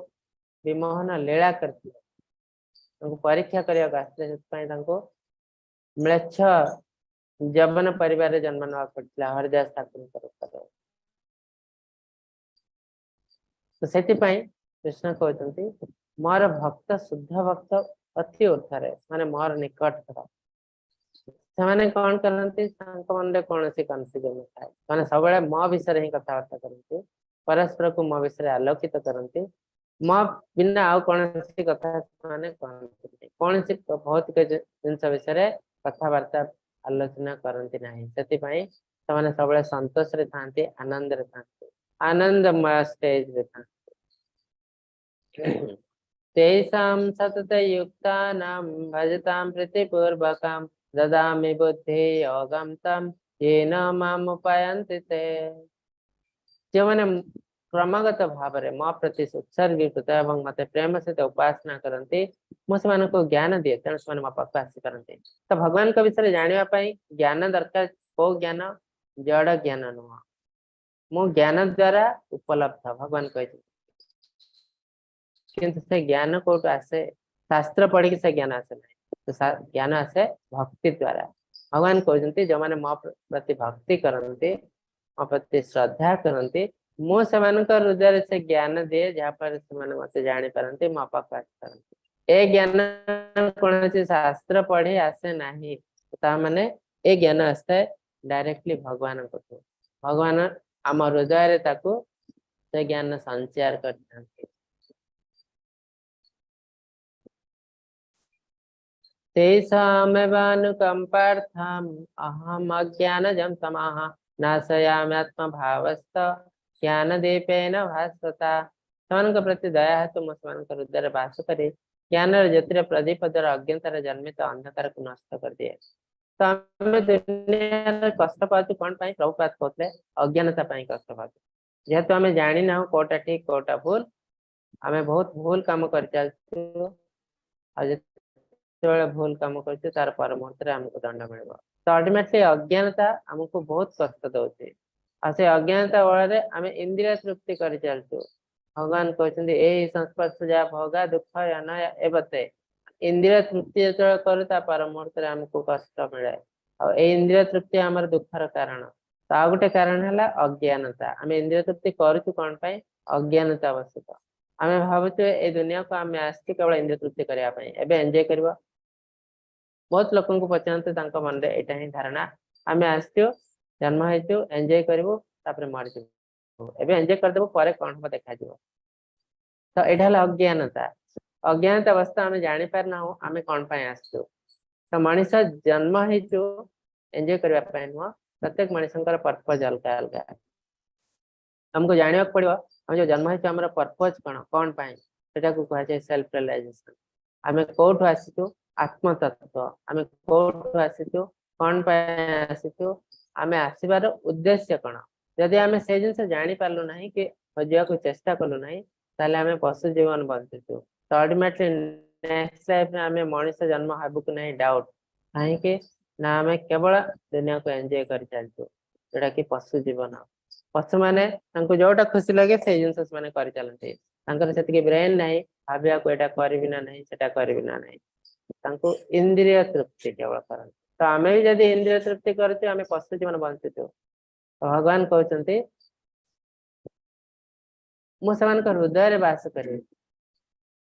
ବିମୋହନ ଲୀଳା କରିଥିଲେ, ତାଙ୍କୁ ପରୀକ୍ଷା କରିବାକୁ ଆସିଥିଲେ, ସେଥିପାଇଁ ତାଙ୍କୁ ମ୍ଲେଚ୍ଛ ଯବନ ପରିବାରରେ ଜନ୍ମ ନେବାକୁ ପଡିଥିଲା ହରିଦାସ ଠାକୁରଙ୍କ ରୂପରେ। ତ ସେଥିପାଇଁ କୃଷ୍ଣ କହୁଛନ୍ତି, ମୋର ଭକ୍ତ ଶୁଦ୍ଧ ଭକ୍ତ ଅତି ଉର୍ଦ୍ଧ୍ୱରେ, ମାନେ ମୋର ନିକଟତର। ସେମାନେ କଣ କରନ୍ତି, ତାଙ୍କ ମନରେ କୌଣସି କନଫ୍ୟୁଜନ ନଥାଏ। ସେମାନେ ସବୁବେଳେ ମୋ ବିଷୟରେ ହିଁ କଥାବାର୍ତ୍ତା କରନ୍ତି, ପରସ୍ପରକୁ ମୋ ବିଷୟରେ ଆଲୋକିତ କରନ୍ତି। ମୋ ବିନା ଆଉ କୌଣସି କଥା ସେମାନେ କହନ୍ତି, କୌଣସି ଭୌତିକ ଜିନିଷ ବିଷୟରେ କଥାବାର୍ତ୍ତା ଆଲୋଚନା କରନ୍ତି ନାହିଁ। ସେଥିପାଇଁ ସେମାନେ ସବୁବେଳେ ସନ୍ତୋଷରେ ଥାନ୍ତି, ଆନନ୍ଦରେ ଥାନ୍ତି, ଆନନ୍ଦମୟ ଷ୍ଟେଜରେ ଥାନ୍ତି। ତେଷାଂ ସତତୟୁକ୍ତାନାଂ ଭଜତାଂ ପ୍ରୀତିପୂର୍ବକଂ ଦଦାମି ବୁଦ୍ଧି ଯୋଗଂ ତଂ येନ ମାମ୍ ଉପାୟନ୍ତି ते। ଯେଉଁମାନେ କ୍ରମାଗତ ଭାବରେ ମୋ ପ୍ରତି ଉତ୍ସର୍ଗୀକୃତ ଏବଂ ମତେ ପ୍ରେମ ସହିତ ଉପାସନା କରନ୍ତି, ମୁଁ ସେମାନଙ୍କୁ ଜ୍ଞାନ ଦିଏ, ତେଣୁ ସେମାନେ ମୋ ପାଖକୁ ଆସିପାରନ୍ତି। ତ ଭଗବାନଙ୍କ ବିଷୟରେ ଜାଣିବା ପାଇଁ ଜ୍ଞାନ ଦରକାର। କୋଉ ଜ୍ଞାନ? ଜଡ ଜ୍ଞାନ ନୁହଁ। ମୁଁ ଜ୍ଞାନ ଦ୍ଵାରା ଉପଲବ୍ଧ, ଭଗବାନ କହିଛନ୍ତି। କିନ୍ତୁ ସେ ଜ୍ଞାନ କୋଉଠୁ ଆସେ? ଶାସ୍ତ୍ର ପଢିକି ସେ ଜ୍ଞାନ ଆସେ ନାହିଁ। ତ ଜ୍ଞାନ ଆସେ ଭକ୍ତି ଦ୍ଵାରା। ଭଗବାନ କହୁଛନ୍ତି, ଯୋଉମାନେ ମୋ ପ୍ରତି ଭକ୍ତି କରନ୍ତି, ମୋ ପ୍ରତି ଶ୍ରଦ୍ଧା କରନ୍ତି, ମୁଁ ସେମାନଙ୍କ ହୃଦୟରେ ସେ ଜ୍ଞାନ ଦିଏ, ଯାହାଫଳରେ ସେମାନେ ମତେ ଜାଣିପାରନ୍ତି, ମୋ ପାଖକୁ ଆସିପାରନ୍ତି। ଏ ଜ୍ଞାନ କୌଣସି ଶାସ୍ତ୍ର ପଢି ଆସେ ନାହିଁ। ତା ମାନେ ଏ ଜ୍ଞାନ ଆସିଥାଏ ଡାଇରେକ୍ଟଲି ଭଗବାନଙ୍କଠୁ। ଭଗବାନ ଆମ ହୃଦୟରେ ତାକୁ ସେ ଜ୍ଞାନ ସଞ୍ଚାର କରିଥାନ୍ତି। तेषामेवानुकम्पार्थम् अहम् अज्ञानजं तमः नाशयाम्यात्मभावस्त ज्ञानदीपेन भास्वता। ସେମାନଙ୍କ ପ୍ରତି ଦୟା ହେତୁ ମୁଁ ସେମାନଙ୍କ ହୃଦୟରେ ବାସ କରି ଜ୍ଞାନର ଜ୍ୟୋତିର ପ୍ରଦୀପ ଦ୍ୱାରା ଅଜ୍ଞତାର ଜନ୍ମିତ ଅନ୍ଧକାରକୁ ନଷ୍ଟ କରିଦିଏ। ତ ଆମେ ଦୁନିଆରେ କଷ୍ଟ ପାଉଛୁ କଣ ପାଇଁ? ପ୍ରଭୁପାଦ କହୁଥିଲେ, ଅଜ୍ଞାନତା ପାଇଁ କଷ୍ଟ ପାଉଛୁ। ଯେହେତୁ ଆମେ ଜାଣିନାହୁଁ କୋଉଟା ଠିକ, କୋଉଟା ଭୁଲ, ଆମେ ବହୁତ ଭୁଲ କାମ କରିଚାଲିଛୁ। ଆଉ ଯେତେବେଳେ ଭୁଲ କାମ କରୁଛୁ, ତାର ପର ମୁହୂର୍ତ୍ତରେ ଆମକୁ ଦଣ୍ଡ ମିଳିବ। ତ ଅଲ୍ଟିମେଟଲି ଅଜ୍ଞାନତା ଆମକୁ ବହୁତ କଷ୍ଟ ଦଉଛି। ଆଉ ସେ ଅଜ୍ଞାନତା ବଳରେ ଆମେ ଇନ୍ଦ୍ରିୟ ତୃପ୍ତି କରିଚାଲିଛୁ। ଭଗବାନ କହୁଛନ୍ତି, ଏଇ ସଂସ୍ପର୍ଶ ଯାହା ଭୋଗା ଦୁଃଖ ଏବତେ। ଇନ୍ଦ୍ରିୟ ତୃପ୍ତି ଯେତେବେଳେ କରୁ, ତା ପର ମୁହୂର୍ତ୍ତରେ ଆମକୁ କଷ୍ଟ ମିଳେ। ଆଉ ଏଇ ଇନ୍ଦ୍ରିୟ ତୃପ୍ତି ଆମର ଦୁଃଖର କାରଣ। ତ ଆଉ ଗୋଟେ କାରଣ ହେଲା ଅଜ୍ଞାନତା। ଆମେ ଇନ୍ଦ୍ରିୟ ତୃପ୍ତି କରୁଛୁ କଣ ପାଇଁ? ଅଜ୍ଞାନତା ବଶତ। ଆମେ ଭାବୁଛୁ ଏଇ ଦୁନିଆକୁ ଆମେ ଆସିଛୁ କେବଳ ଇନ୍ଦ୍ରିୟ ତୃପ୍ତି କରିବା ପାଇଁ, ଏବେ ଏନ୍ଜୟ କରିବ। ବହୁତ ଲୋକଙ୍କୁ ପଚାରନ୍ତୁ, ତାଙ୍କ ମନରେ ଏଇଟା ହିଁ ଧାରଣା, ଆମେ ଆସିଛୁ, ଜନ୍ମ ହେଇଛୁ, ଏନ୍ଜୟ କରିବୁ, ତାପରେ ମରିଯିବୁ, ଏବେ ଏନ୍ଜୟ କରିଦେବୁ, ପରେ କଣ ହବ ଦେଖାଯିବ। ତ ଏଇଟା ହେଲା ଅଜ୍ଞାନତା। ଅଜ୍ଞାନତା ଅବସ୍ଥା, ଆମେ ଜାଣିପାରୁନାହୁଁ ଆମେ କଣ ପାଇଁ ଆସିଛୁ। ତ ମଣିଷ ଜନ୍ମ ହେଇଛୁ ଏନ୍ଜୟ କରିବା ପାଇଁ ନୁହଁ। ପ୍ରତ୍ୟେକ ମଣିଷଙ୍କର ପର୍ପଜ ଅଲଗା ଅଲଗା। ଆମକୁ ଜାଣିବାକୁ ପଡିବ ଆମେ ଯୋଉ ଜନ୍ମ ହେଇଛୁ, ଆମର ପର୍ପଜ କଣ, କଣ ପାଇଁ। ସେଟାକୁ କୁହାଯାଏ ସେଲ୍ଫ ରିଅଲାଇଜେସନ। ଆମେ କୋଉଠୁ ଆସିଛୁ? ଆତ୍ମତତ୍ତ୍ୱ। ଆମେ କୋଉଠୁ ଆସିଛୁ, କଣ ପାଇଁ ଆସିଛୁ, ଆମେ ଆସିବାର ଉଦ୍ଦେଶ୍ୟ କଣ? ଯଦି ଆମେ ସେଇ ଜିନିଷ ଜାଣିପାରିଲୁ ନାହିଁ କି ଖୋଜିବାକୁ ଚେଷ୍ଟା କଲୁ ନାହିଁ, ତାହେଲେ ଆମେ ପଶୁ ଜୀବନ ବଞ୍ଚୁଛୁ। ତ ଅଲ୍ଟିମେଟଲି ନେକ୍ସଟ ଲାଇଫରେ ଆମେ ମଣିଷ ଜନ୍ମ ହେବୁ କି ନାହିଁ ଡାଉଟ। କାହିଁକି ନା ଆମେ କେବଳ ଦୁନିଆକୁ ଏନ୍ଜୟ କରି ଚାଲିଛୁ, ଯୋଉଟା କି ପଶୁ ଜୀବନ। ପଶୁମାନେ ତାଙ୍କୁ ଯୋଉଟା ଖୁସି ଲାଗେ, ସେଇ ଜିନିଷ ସେମାନେ କରିଚାଲନ୍ତି। ତାଙ୍କର ସେତିକି ବ୍ରେନ ନାହିଁ ଭାବିବାକୁ, ଏଇଟା କରିବି ନା ନାହିଁ, ସେଟା କରିବି ନା ନାହିଁ। ତାଙ୍କୁ ଇନ୍ଦ୍ରିୟ ତୃପ୍ତି କେବଳ କରନ୍ତି। ତ ଆମେ ବି ଯଦି ଇନ୍ଦ୍ରିୟ ତୃପ୍ତି କରୁଛୁ, ଆମେ ପଶୁ ଜୀବନ ବଞ୍ଚୁଛୁ। ତ ଭଗବାନ କହୁଛନ୍ତି, ମୁଁ ସେମାନଙ୍କ ହୃଦୟରେ ବାସ କରିବି।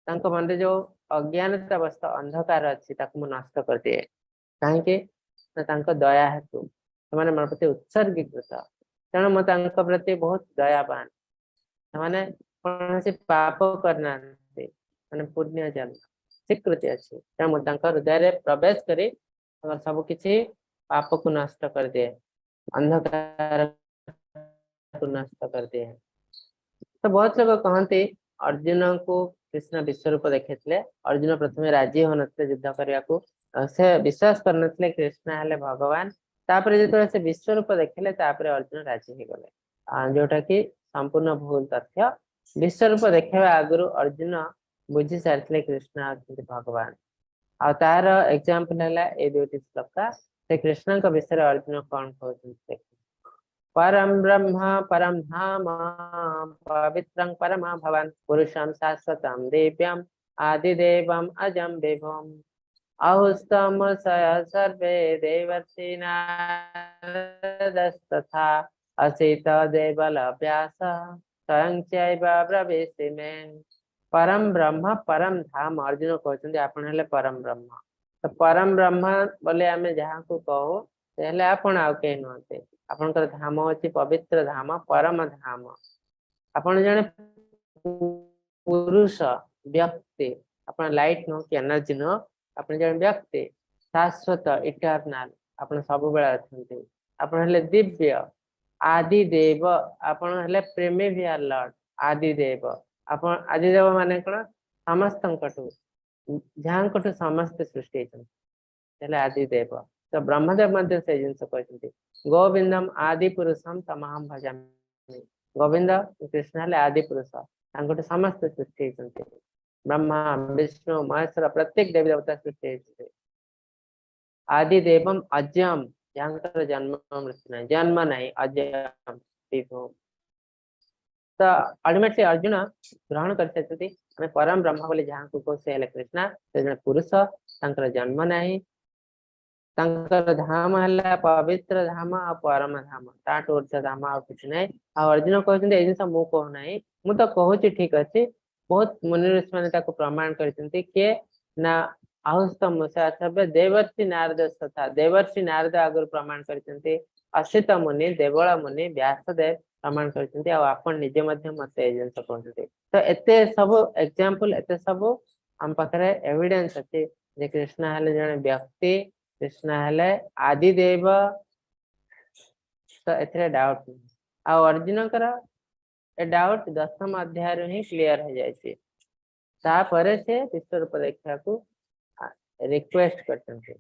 ତାଙ୍କ ମନରେ ଯୋଉ ଅଜ୍ଞାନତା ଅବସ୍ଥା, ଅନ୍ଧକାର ଅଛି, ତାକୁ ମୁଁ ନଷ୍ଟ କରିଦିଏ। କାହିଁକି ନା ତାଙ୍କ ଦୟା ହେତୁ ସେମାନେ ମୋ ପ୍ରତି ଉତ୍ସର୍ଗୀକୃତ, ତେଣୁ ମୁଁ ତାଙ୍କ ପ୍ରତି ବହୁତ ଦୟାବାନ। ସେମାନେ କୌଣସି ପାପ କରିନାହାନ୍ତି, ମାନେ ପୁଣ୍ୟ ଜନ୍ମ ସ୍ୱୀକୃତି ଅଛି, ତେଣୁ ମୁଁ ତାଙ୍କ ହୃଦୟରେ ପ୍ରବେଶ କରି ତାଙ୍କର ସବୁ କିଛି ପାପକୁ ନଷ୍ଟ କରିଦିଏ, ଅନ୍ଧକାରକୁ ନଷ୍ଟ କରିଦିଏ। ତ ବହୁତ ଲୋକ କହନ୍ତି, ଅର୍ଜୁନଙ୍କୁ କୃଷ୍ଣ ବିଶ୍ୱରୂପ ଦେଖେଇଥିଲେ। ଅର୍ଜୁନ ପ୍ରଥମେ ରାଜି ହଉନଥିଲେ ଯୁଦ୍ଧ କରିବାକୁ। ସେ ବିଶ୍ୱାସ କରିନଥିଲେ କୃଷ୍ଣ ହେଲେ ଭଗବାନ। ତାପରେ ଯେତେବେଳେ ସେ ବିଶ୍ୱରୂପ ଦେଖିଲେ, ତାପରେ ଅର୍ଜୁନ ରାଜି ହେଇଗଲେ, ଯୋଉଟା କି ସମ୍ପୂର୍ଣ୍ଣ ଭୁଲ ତଥ୍ୟ। ବିଶ୍ୱରୂପ ଦେଖେଇବା ଆଗରୁ ଅର୍ଜୁନ ବୁଝି ସାରିଥିଲେ କୃଷ୍ଣ ହଉଛନ୍ତି ଭଗବାନ। ଆଉ ତାର ଏକ୍ଜାମ୍ପଲ ହେଲା ଏଇ ଦୁଇଟି ଶ୍ଲୋକ। ସେ କୃଷ୍ଣଙ୍କ ବିଷୟରେ ଅର୍ଜୁନ କଣ କହୁଛନ୍ତି ଦେଖ। परम ब्रह्म परम धाम पवित्रं परम भवान् पुरुषं शाश्वतं दिव्यम् आदिदेवम् अजं विभुम् अहुस्तमसय सर्वे देवर्षिनारदस्तथा असित देवल व्यास स्वयं चैव ब्रवीषि मे। ପରମ ବ୍ରହ୍ମ ପରମ ଧାମ। ଅର୍ଜୁନ କହୁଛନ୍ତି, ଆପଣ ହେଲେ ପରମ ବ୍ରହ୍ମ। ତ ପରମ ବ୍ରହ୍ମ ବୋଲି ଆମେ ଯାହାକୁ କହୁ, ସେ ହେଲେ ଆପଣ, ଆଉ କେହି ନୁହନ୍ତି। ଆପଣଙ୍କର ଧାମ ହଉଛି ପବିତ୍ର ଧାମ, ପରମ ଧାମ। ଆପଣ ଜଣେ ପୁରୁଷ ବ୍ୟକ୍ତି। ଆପଣ ଲାଇଟ୍ ନୁହଁ କି ଏନର୍ଜି ନୁହଁ, ଆପଣ ଜଣେ ବ୍ୟକ୍ତି, ଶାଶ୍ୱତ, ଇଟର୍ନାଲ, ଆପଣ ସବୁବେଳେ ଅଛନ୍ତି। ଆପଣ ହେଲେ ଦିବ୍ୟ ଆଦି ଦେବ। ଆପଣ ହେଲେ ପ୍ରିମିଭିଆଲ ଲର୍ଡ, ଆଦି ଦେବ। ଆପଣ ଆଦିଦେବ ମାନେ କଣ? ସମସ୍ତଙ୍କଠୁ, ଯାହାଙ୍କଠୁ ସମସ୍ତେ ସୃଷ୍ଟି ହେଇଛନ୍ତି, ହେଲେ ଆଦିଦେବ। ତ ବ୍ରହ୍ମଦେବ ମଧ୍ୟ ସେଇ ଜିନିଷ କହିଛନ୍ତି, ଗୋବିନ୍ଦମ ଆଦି ପୁରୁଷମ ତମହମ ଭଜାମି। ଗୋବିନ୍ଦ କୃଷ୍ଣ ହେଲେ ଆଦି ପୁରୁଷ, ତାଙ୍କଠୁ ସମସ୍ତେ ସୃଷ୍ଟି ହେଇଛନ୍ତି। ବ୍ରହ୍ମା, ବିଷ୍ଣୁ, ମହେଶ୍ୱର ପ୍ରତ୍ୟେକ ଦେବୀ ଦେବତା ସୃଷ୍ଟି ହେଇଛନ୍ତି। ଆଦି ଦେବମ ଅଜମ, ଯାହାଙ୍କର ଜନ୍ମ ମୃତ୍ୟୁ ନାହିଁ, ଜନ୍ମ ନାହିଁ, ଅଜମ ବିଭୁ। ତ ଅଲ୍ଟିମେଟଲି ଅର୍ଜୁନ ଗ୍ରହଣ କରିସାରିଛନ୍ତି ଆମେ ପରମ ବ୍ରହ୍ମ ବୋଲି ଯାହାଙ୍କୁ କହୁ ସେ ହେଲେ କୃଷ୍ଣ। ସେ ଜଣେ ପୁରୁଷ, ତାଙ୍କର ଜନ୍ମ ନାହିଁ, ତାଙ୍କର ଧାମ ହେଲା ପବିତ୍ର ଧାମ ଆଉ ପରମ ଧାମ, ତାଠୁ ଉର୍ଦ୍ଧ୍ୱ ଧାମ ଆଉ କିଛି ନାହିଁ। ଆଉ ଅର୍ଜୁନ କହୁଛନ୍ତି ଏଇ ଜିନିଷ ମୁଁ କହୁନାହିଁ, ମୁଁ ତ କହୁଛି ଠିକ ଅଛି, ବହୁତ ମୁନି ଋଷି ମାନେ ତାକୁ ପ୍ରମାଣ କରିଛନ୍ତି। କିଏ ନା ଆହୁସ୍ତ ମୁଷାଥବ୍ୟ ଦେବର୍ଷି ନାରଦ ତଥା ଦେବର୍ଷି ନାରଦ ଆଗରୁ ପ୍ରମାଣ କରିଛନ୍ତି, ଅସିତ ମୁନି, ଦେବଳ ମୁନି, ବ୍ୟାସଦେବ ପ୍ରମାଣ କରିଛନ୍ତି, ଆଉ ଆପଣ ନିଜେ ମଧ୍ୟ ମତେ ଏଇ ଜିନିଷ କହୁଛନ୍ତି। ତ ଏତେ ସବୁ ଏକ୍ଜାମ୍ପଲ, ଏତେ ସବୁ ଆମ ପାଖରେ ଏଭିଡେନ୍ସ ଅଛି ଯେ କୃଷ୍ଣ ହେଲେ ଜଣେ ବ୍ୟକ୍ତି, କୃଷ୍ଣ ହେଲେ ଆଦିଦେବ। ତ ଏଥିରେ ଡାଉଟ ନାହିଁ। ଆଉ ଅର୍ଜୁନଙ୍କର ଏ ଡାଉଟ ଦଶମ ଅଧ୍ୟାୟରୁ ହିଁ କ୍ଲିୟର ହେଇଯାଇଛି। ତାପରେ ସେ ବିଶ୍ୱରୂପ ଦେଖିବାକୁ ରିକ୍ୱେଷ୍ଟ କରିଛନ୍ତି,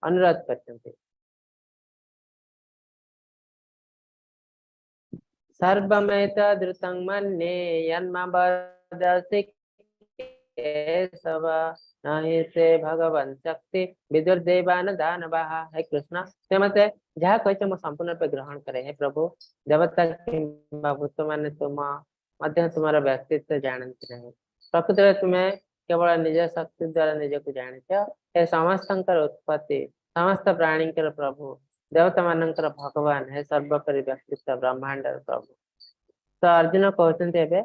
ଅନୁରୋଧ କରିଛନ୍ତି। ସର୍ବମେତଦ୍ରୁतं ମନ୍ୟେ यन्मा वदसि केशव नहि ते ଭଗବନ୍ ଶକ୍ତି ବିଦୁର୍ଦେବାନ ଦାନବାः। ହେ କୃଷ୍ଣ, ସେ ମତେ ଯାହା କହିଛ ମୁଁ ସମ୍ପୂର୍ଣ୍ଣ ରୂପେ ଗ୍ରହଣ କରେ। ହେ ପ୍ରଭୁ, ଦେବତା କିମ୍ବା ଭୂତ ମାନେ ତୁମ ମଧ୍ୟ ତୁମର ବ୍ୟକ୍ତିତ୍ୱ ଜାଣନ୍ତି ନାହିଁ। ପ୍ରକୃତରେ ତୁମେ କେବଳ ନିଜ ଶକ୍ତି ଦ୍ଵାରା ନିଜକୁ ଜାଣିଛ। ହେ ସମସ୍ତଙ୍କର ଉତ୍ପତ୍ତି, ସମସ୍ତ ପ୍ରାଣୀଙ୍କର ପ୍ରଭୁ, ଦେବତା ମାନଙ୍କର ଭଗବାନ, ହେ ସର୍ବୋପରି ବ୍ୟକ୍ତିତ୍ୱ, ବ୍ରହ୍ମାଣ୍ଡର ପ୍ରଭୁ। ତ ଅର୍ଜୁନ କହୁଛନ୍ତି ଏବେ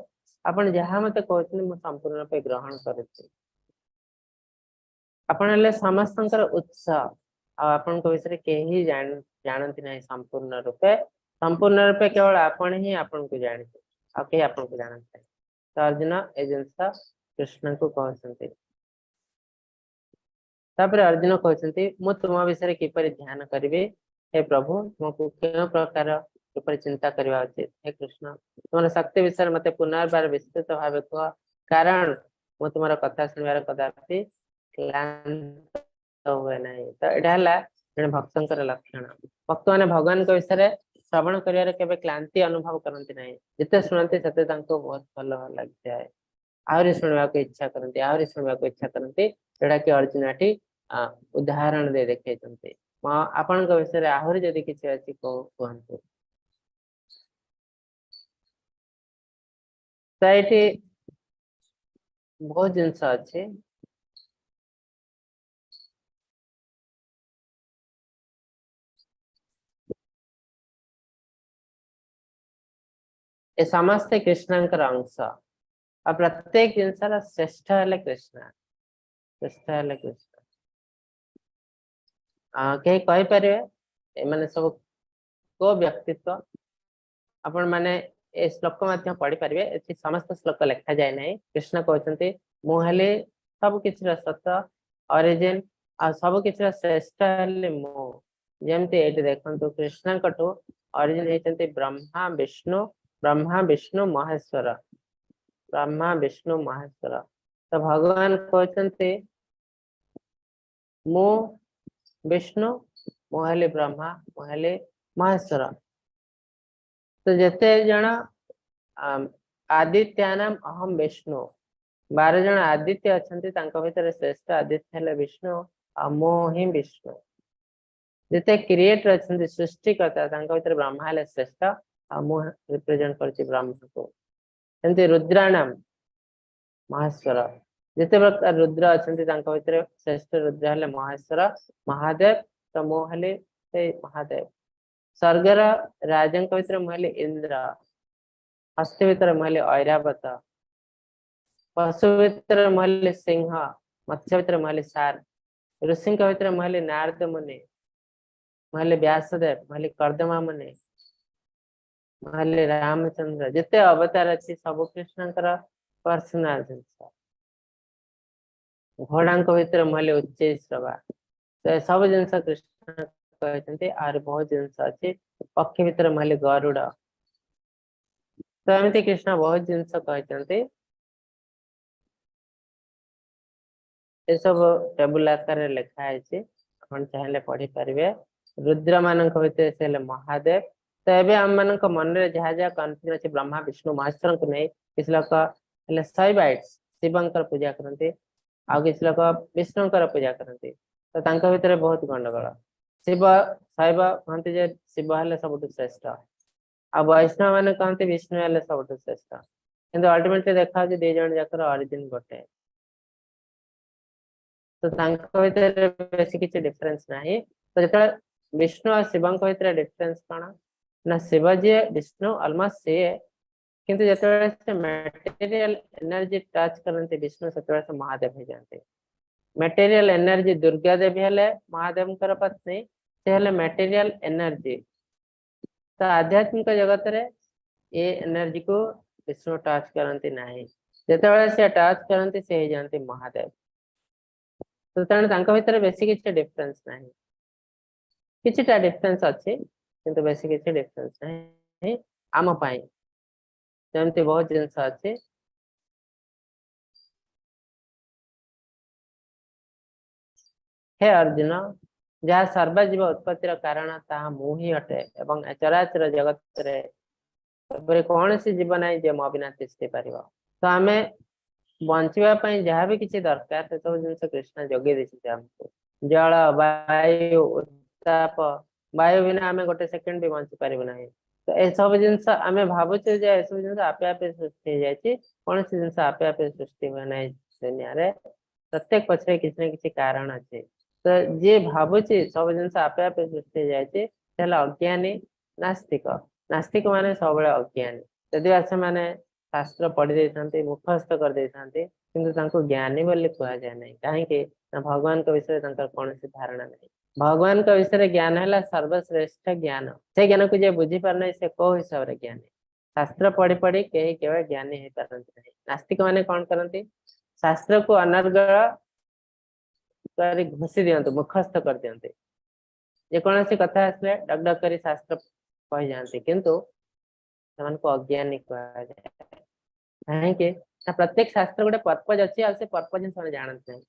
ଆପଣ ଯାହା ମତେ କହୁଛନ୍ତି ମୁଁ ସମ୍ପୂର୍ଣ୍ଣ ରୂପେ ଗ୍ରହଣ କରୁଛି। ଆପଣ ହେଲେ ସମସ୍ତଙ୍କର ଉତ୍ସ, ଆଉ ଆପଣଙ୍କ ବିଷୟରେ କେହି ଜାଣନ୍ତି ନାହିଁ ସମ୍ପୂର୍ଣ୍ଣ ରୂପେ। ସମ୍ପୂର୍ଣ୍ଣ ରୂପେ କେବଳ ଆପଣ ହିଁ ଆପଣଙ୍କୁ ଜାଣିଛନ୍ତି, ଆଉ କେହି ଆପଣଙ୍କୁ ଜାଣନ୍ତି ନାହିଁ। ତ ଅର୍ଜୁନ ଏ ଜିନିଷ କୃଷ୍ଣଙ୍କୁ କହୁଛନ୍ତି। ତାପରେ ଅର୍ଜୁନ କହୁଛନ୍ତି ମୁଁ ତୁମ ବିଷୟରେ କିପରି ଧ୍ୟାନ କରିବି? ହେ ପ୍ରଭୁ, ତୁମକୁ କେଉଁ ପ୍ରକାର ରୂପରେ ଚିନ୍ତା କରିବା ଉଚିତ? ହେ କୃଷ୍ଣ, ତୁମର ଶକ୍ତି ବିଷୟରେ ମତେ ପୁନର୍ବାର ବିସ୍ତୃତ ଭାବେ କୁହ, କାରଣ ମୁଁ ତୁମର କଥା ଶୁଣିବାର କଦାପି କ୍ଳାନ୍ତ ହୁଏ ନାହିଁ। ତ ଏଇଟା ହେଲା ଜଣେ ଭକ୍ତଙ୍କର ଲକ୍ଷଣ। ଭକ୍ତମାନେ ଭଗବାନଙ୍କ ବିଷୟରେ ଶ୍ରବଣ କରିବାରେ କେବେ କ୍ଳାନ୍ତି ଅନୁଭବ କରନ୍ତି ନାହିଁ। ଯେତେ ଶୁଣନ୍ତି ସେତେ ତାଙ୍କୁ ବହୁତ ଭଲ ଲାଗିଥାଏ, ଆହୁରି ଶୁଣିବାକୁ ଇଚ୍ଛା କରନ୍ତି, ଆହୁରି ଶୁଣିବାକୁ ଇଚ୍ଛା କରନ୍ତି। ଯୋଉଟା କି ଅର୍ଜୁନ ଏଠି ଉଦାହରଣ ଦେଇ ଦେଖେଇଛନ୍ତି। ଆପଣଙ୍କ ବିଷୟରେ ଆହୁରି ଯଦି କିଛି ଅଛି କୁହନ୍ତୁ। ତ ଏଇଠି ବହୁତ ଜିନିଷ ଅଛି। ଏ ସମସ୍ତେ କୃଷ୍ଣଙ୍କର ଅଂଶ, ଆଉ ପ୍ରତ୍ୟେକ ଜିନିଷର ଶ୍ରେଷ୍ଠ ହେଲେ କୃଷ୍ଣ, ଶ୍ରେଷ୍ଠ ହେଲେ କୃଷ୍ଣ। କେହି କହିପାରିବେ ଏମାନେ ସବୁ କୋଉ ବ୍ୟକ୍ତିତ୍ୱ? ଆପଣ ମାନେ ଏ ଶ୍ଲୋକ ମଧ୍ୟ ପଢିପାରିବେ, ଏଠି ସମସ୍ତ ଶ୍ଲୋକ ଲେଖାଯାଏ ନାହିଁ। କୃଷ୍ଣ କହୁଛନ୍ତି ମୁଁ ହେଲି ସବୁ କିଛିର ସତ ଅରିଜିନ, ଆଉ ସବୁ କିଛିର ଶ୍ରେଷ୍ଠ ହେଲି ମୁଁ। ଯେମିତି ଏଇଠି ଦେଖନ୍ତୁ କୃଷ୍ଣଙ୍କଠୁ ଅରିଜିନ ହେଇଛନ୍ତି ବ୍ରହ୍ମା ବିଷ୍ଣୁ, ବ୍ରହ୍ମା ବିଷ୍ଣୁ ମହେଶ୍ୱର, ବ୍ରହ୍ମା ବିଷ୍ଣୁ ମହେଶ୍ୱର। ତ ଭଗବାନ କହୁଛନ୍ତି ମୁଁ ବିଷ୍ଣୁ, ମୁଁ ହେଲି ବ୍ରହ୍ମା, ମୁଁ ହେଲି ମହେଶ୍ୱର। ତ ଯେତେ ଜଣ ଆଦିତ୍ୟାନାମ ଅହମ ବିଷ୍ଣୁ, 12 ଜଣ ଆଦିତ୍ୟ ଅଛନ୍ତି, ତାଙ୍କ ଭିତରେ ଶ୍ରେଷ୍ଠ ଆଦିତ୍ୟ ହେଲେ ବିଷ୍ଣୁ, ଆଉ ମୁଁ ହିଁ ବିଷ୍ଣୁ। ଯେତେ କ୍ରିଏଟର ଅଛନ୍ତି, ସୃଷ୍ଟିକର୍ତ୍ତା, ତାଙ୍କ ଭିତରେ ବ୍ରହ୍ମା ହେଲେ ଶ୍ରେଷ୍ଠ, ଆଉ ମୁଁ ରିପ୍ରେଜେଣ୍ଟ କରୁଛି ବ୍ରହ୍ମାକୁ। ସେମିତି ରୁଦ୍ରାଣମ ମହେଶ୍ୱର, ଯେତେ ପ୍ରକାର ରୁଦ୍ର ଅଛନ୍ତି ତାଙ୍କ ଭିତରେ ଶ୍ରେଷ୍ଠ ରୁଦ୍ର ହେଲେ ମହେଶ୍ୱର ମହାଦେବ, ତ ମୁଁ ହେଲି ସେଇ ମହାଦେବ। ସ୍ୱର୍ଗର ରାଜାଙ୍କ ଭିତରେ ମୁଁ ହେଲି ଇନ୍ଦ୍ର, ହସ୍ତି ଭିତରେ ମୁଁ ହେଲି ଐରାବତ, ପଶୁ ଭିତରେ ମୁଁ ହେଲି ସିଂହ, ମତ୍ସ୍ୟ ଭିତରେ ମୁଁ ହେଲି ସାର, ଋଷିଙ୍କ ଭିତରେ ମୁଁ ହେଲି ନାରଦ ମୁନି, ମୁଁ ହେଲି ବ୍ୟାସଦେବ, ମୁଁ ହେଲି କର୍ଦ୍ଦମା ମୁନି, ମୁଁ ହେଲି ରାମଚନ୍ଦ୍ର। ଯେତେ ଅବତାର ଅଛି ସବୁ କୃଷ୍ଣଙ୍କର ପର୍ସନାଲ ଜିନିଷ। ଘୋଡାଙ୍କ ଭିତରେ ମୁଁ ହେଲି ଉଚ୍ଚୈଶ୍ରବା। ତ ସବୁ ଜିନିଷ କୃଷ୍ଣ କହିଛନ୍ତି। ଆହୁରି ବହୁତ ଜିନିଷ ଅଛି। ପକ୍ଷୀ ଭିତରେ ମୁଁ ହେଲି ଗରୁଡ। ତ ଏମିତି କୃଷ୍ଣ ବହୁତ ଜିନିଷ କହିଛନ୍ତି। ଏସବୁ ଟେବୁଲ ଆକାରରେ ଲେଖା ହେଇଛି, ଆପଣ ଚାହିଁଲେ ପଢିପାରିବେ। ରୁଦ୍ର ମାନଙ୍କ ଭିତରେ ସେ ହେଲେ ମହାଦେବ। ତ ତ ଏବେ ଆମମାନଙ୍କ ମନରେ ଯାହା ଯାହା କନଫ୍ୟୁଜନ ଅଛି ବ୍ରହ୍ମା, ବିଷ୍ଣୁ, ମହେଶ୍ୱରଙ୍କୁ ନେଇ, କିଛି ଲୋକ ହେଲେ ଶୈବାଇଟ୍ସ, ଶିବଙ୍କର ପୂଜା କରନ୍ତି, ଆଉ କିଛି ଲୋକ ବିଷ୍ଣୁଙ୍କର ପୂଜା କରନ୍ତି। ତ ତାଙ୍କ ଭିତରେ ବହୁତ ଗଣ୍ଡଗୋଳ। ଶିବ, ଶୈବ କହନ୍ତି ଯେ ଶିବ ହେଲେ ସବୁଠୁ ଶ୍ରେଷ୍ଠ, ଆଉ ବୈଷ୍ଣବ ମାନେ କହନ୍ତି ବିଷ୍ଣୁ ହେଲେ ସବୁଠୁ ଶ୍ରେଷ୍ଠ। କିନ୍ତୁ ଅଲ୍ଟିମେଟଲି ଦେଖା ହଉଛି ଦି ଜଣ ଯାକର ଅରିଜିନ ଗୋଟେ। ତ ତାଙ୍କ ଭିତରେ ବେଶୀ କିଛି ଡିଫରେନ୍ସ ନାହିଁ। ତ ଯେତେବେଳେ ବିଷ୍ଣୁ ଆଉ ଶିବଙ୍କ ଭିତରେ ଡିଫରେନ୍ସ କଣ ନା, ଶିବ ଯିଏ, ବିଷ୍ଣୁ ଅଲମୋଷ୍ଟ ସିଏ, କିନ୍ତୁ ଯେତେବେଳେ ସେ ମ୍ୟାଟେରିଆଲ ଏନର୍ଜି ଟଚ୍ କରନ୍ତି ବିଷ୍ଣୁ, ସେତେବେଳେ ସେ ମହାଦେବ ହେଇଯାଆନ୍ତି। ମ୍ୟାଟେରିଆଲ ଏନର୍ଜି, ଦୁର୍ଗା ଦେବୀ ହେଲେ ମହାଦେବଙ୍କର ପତ୍ନୀ, ସେ ହେଲେ ମ୍ୟାଟେରିଆଲ ଏନର୍ଜି। ତ ଆଧ୍ୟାତ୍ମିକ ଜଗତରେ ଏ ଏନର୍ଜିକୁ ବିଷ୍ଣୁ ଟଚ୍ କରନ୍ତି ନାହିଁ। ଯେତେବେଳେ ସେ ଟଚ୍ କରନ୍ତି, ସେ ହେଇଯାଆନ୍ତି ମହାଦେବ। ତ ତେଣୁ ତାଙ୍କ ଭିତରେ ବେଶୀ କିଛି ଡିଫରେନ୍ସ ନାହିଁ। କିଛିଟା ଡିଫରେନ୍ସ ଅଛି, କିନ୍ତୁ ବେଶୀ କିଛି ଡିଫରେନ୍ସ ନାହିଁ ଆମ ପାଇଁ। ଯେମିତି ବହୁତ ଜିନିଷ ଅଛି। ହେ ଅର୍ଜୁନ, ଯାହା ସର୍ବଜୀବ ଉତ୍ପତ୍ତିର କାରଣ, ତାହା ମୁଁ ହିଁ ଅଟେ ଏବଂ ଏ ଚରାଚର ଜଗତରେ ଏପରି କୌଣସି ଜୀବ ନାହିଁ ଯେ ମୋ ବିନା ତିଷ୍ଠି ପାରିବ। ତ ଆମେ ବଞ୍ଚିବା ପାଇଁ ଯାହା ବି କିଛି ଦରକାର, ସେ ସବୁ ଜିନିଷ କୃଷ୍ଣ ଯୋଗେଇ ଦେଇଛନ୍ତି ଆମକୁ। ଜଳ, ବାୟୁ, ଉତ୍ତାପ, ବାୟୁ ବିନା ଆମେ ଗୋଟେ ସେକେଣ୍ଡ ବି ବଞ୍ଚି ପାରିବୁ ନାହିଁ। ତ ଏସବୁ ଜିନିଷ ଆମେ ଭାବୁଛେ ଯେ ଏସବୁ ଜିନିଷ ଆପେ ଆପେ ସୃଷ୍ଟି ହେଇଯାଇଛି। କୌଣସି ଜିନିଷ ଆପେ ଆପେ ସୃଷ୍ଟି ହୁଏ ନାହିଁ ଦୁନିଆରେ। ପ୍ରତ୍ୟେକ ପଛରେ କିଛି ନା କିଛି କାରଣ ଅଛି। ତ ଯିଏ ଭାବୁଛି ସବୁ ଜିନିଷ ଆପେ ଆପେ ସୃଷ୍ଟି ହେଇଯାଇଛି, ସେ ହେଲା ଅଜ୍ଞାନୀ, ନାସ୍ତିକ। ନାସ୍ତିକ ମାନେ ସବୁବେଳେ ଅଜ୍ଞାନୀ। ଯଦି ବା ସେମାନେ ଶାସ୍ତ୍ର ପଢି ଦେଇଥାନ୍ତି, ମୁଖସ୍ଥ କରିଦେଇଥାନ୍ତି, କିନ୍ତୁ ତାଙ୍କୁ ଜ୍ଞାନୀ ବୋଲି କୁହାଯାଏ ନାହିଁ। କାହିଁକି ନା ଭଗବାନଙ୍କ ବିଷୟରେ ତାଙ୍କର କୌଣସି ଧାରଣା ନାହିଁ। ଭଗବାନଙ୍କ ବିଷୟରେ ଜ୍ଞାନ ହେଲା ସର୍ବଶ୍ରେଷ୍ଠ ଜ୍ଞାନ। ସେ ଜ୍ଞାନକୁ ଯିଏ ବୁଝିପାରୁନାହିଁ, ସେ କୋଉ ହିସାବରେ ଜ୍ଞାନୀ? ଶାସ୍ତ୍ର ପଢି ପଢି କେହି କେବେ ଜ୍ଞାନୀ ହେଇପାରନ୍ତି ନାହିଁ। ନାସ୍ତିକ ମାନେ କଣ କରନ୍ତି? ଶାସ୍ତ୍ରକୁ ଅନର୍ଗଳ କରି ଘୋଷି ଦିଅନ୍ତି, ମୁଖସ୍ଥ କରିଦିଅନ୍ତି। ଯେକୌଣସି କଥା ଆସିଲେ ଡକ୍ ଡକ୍ କରି ଶାସ୍ତ୍ର କହିଯାଆନ୍ତି, କିନ୍ତୁ ସେମାନଙ୍କୁ ଅଜ୍ଞାନୀ କୁହାଯାଏ। କାହିଁକି ନା ପ୍ରତ୍ୟେକ ଶାସ୍ତ୍ର ଗୋଟେ ପର୍ପଜ ଅଛି, ଆଉ ସେ ପର୍ପଜ ସେମାନେ ଜାଣନ୍ତି ନାହିଁ।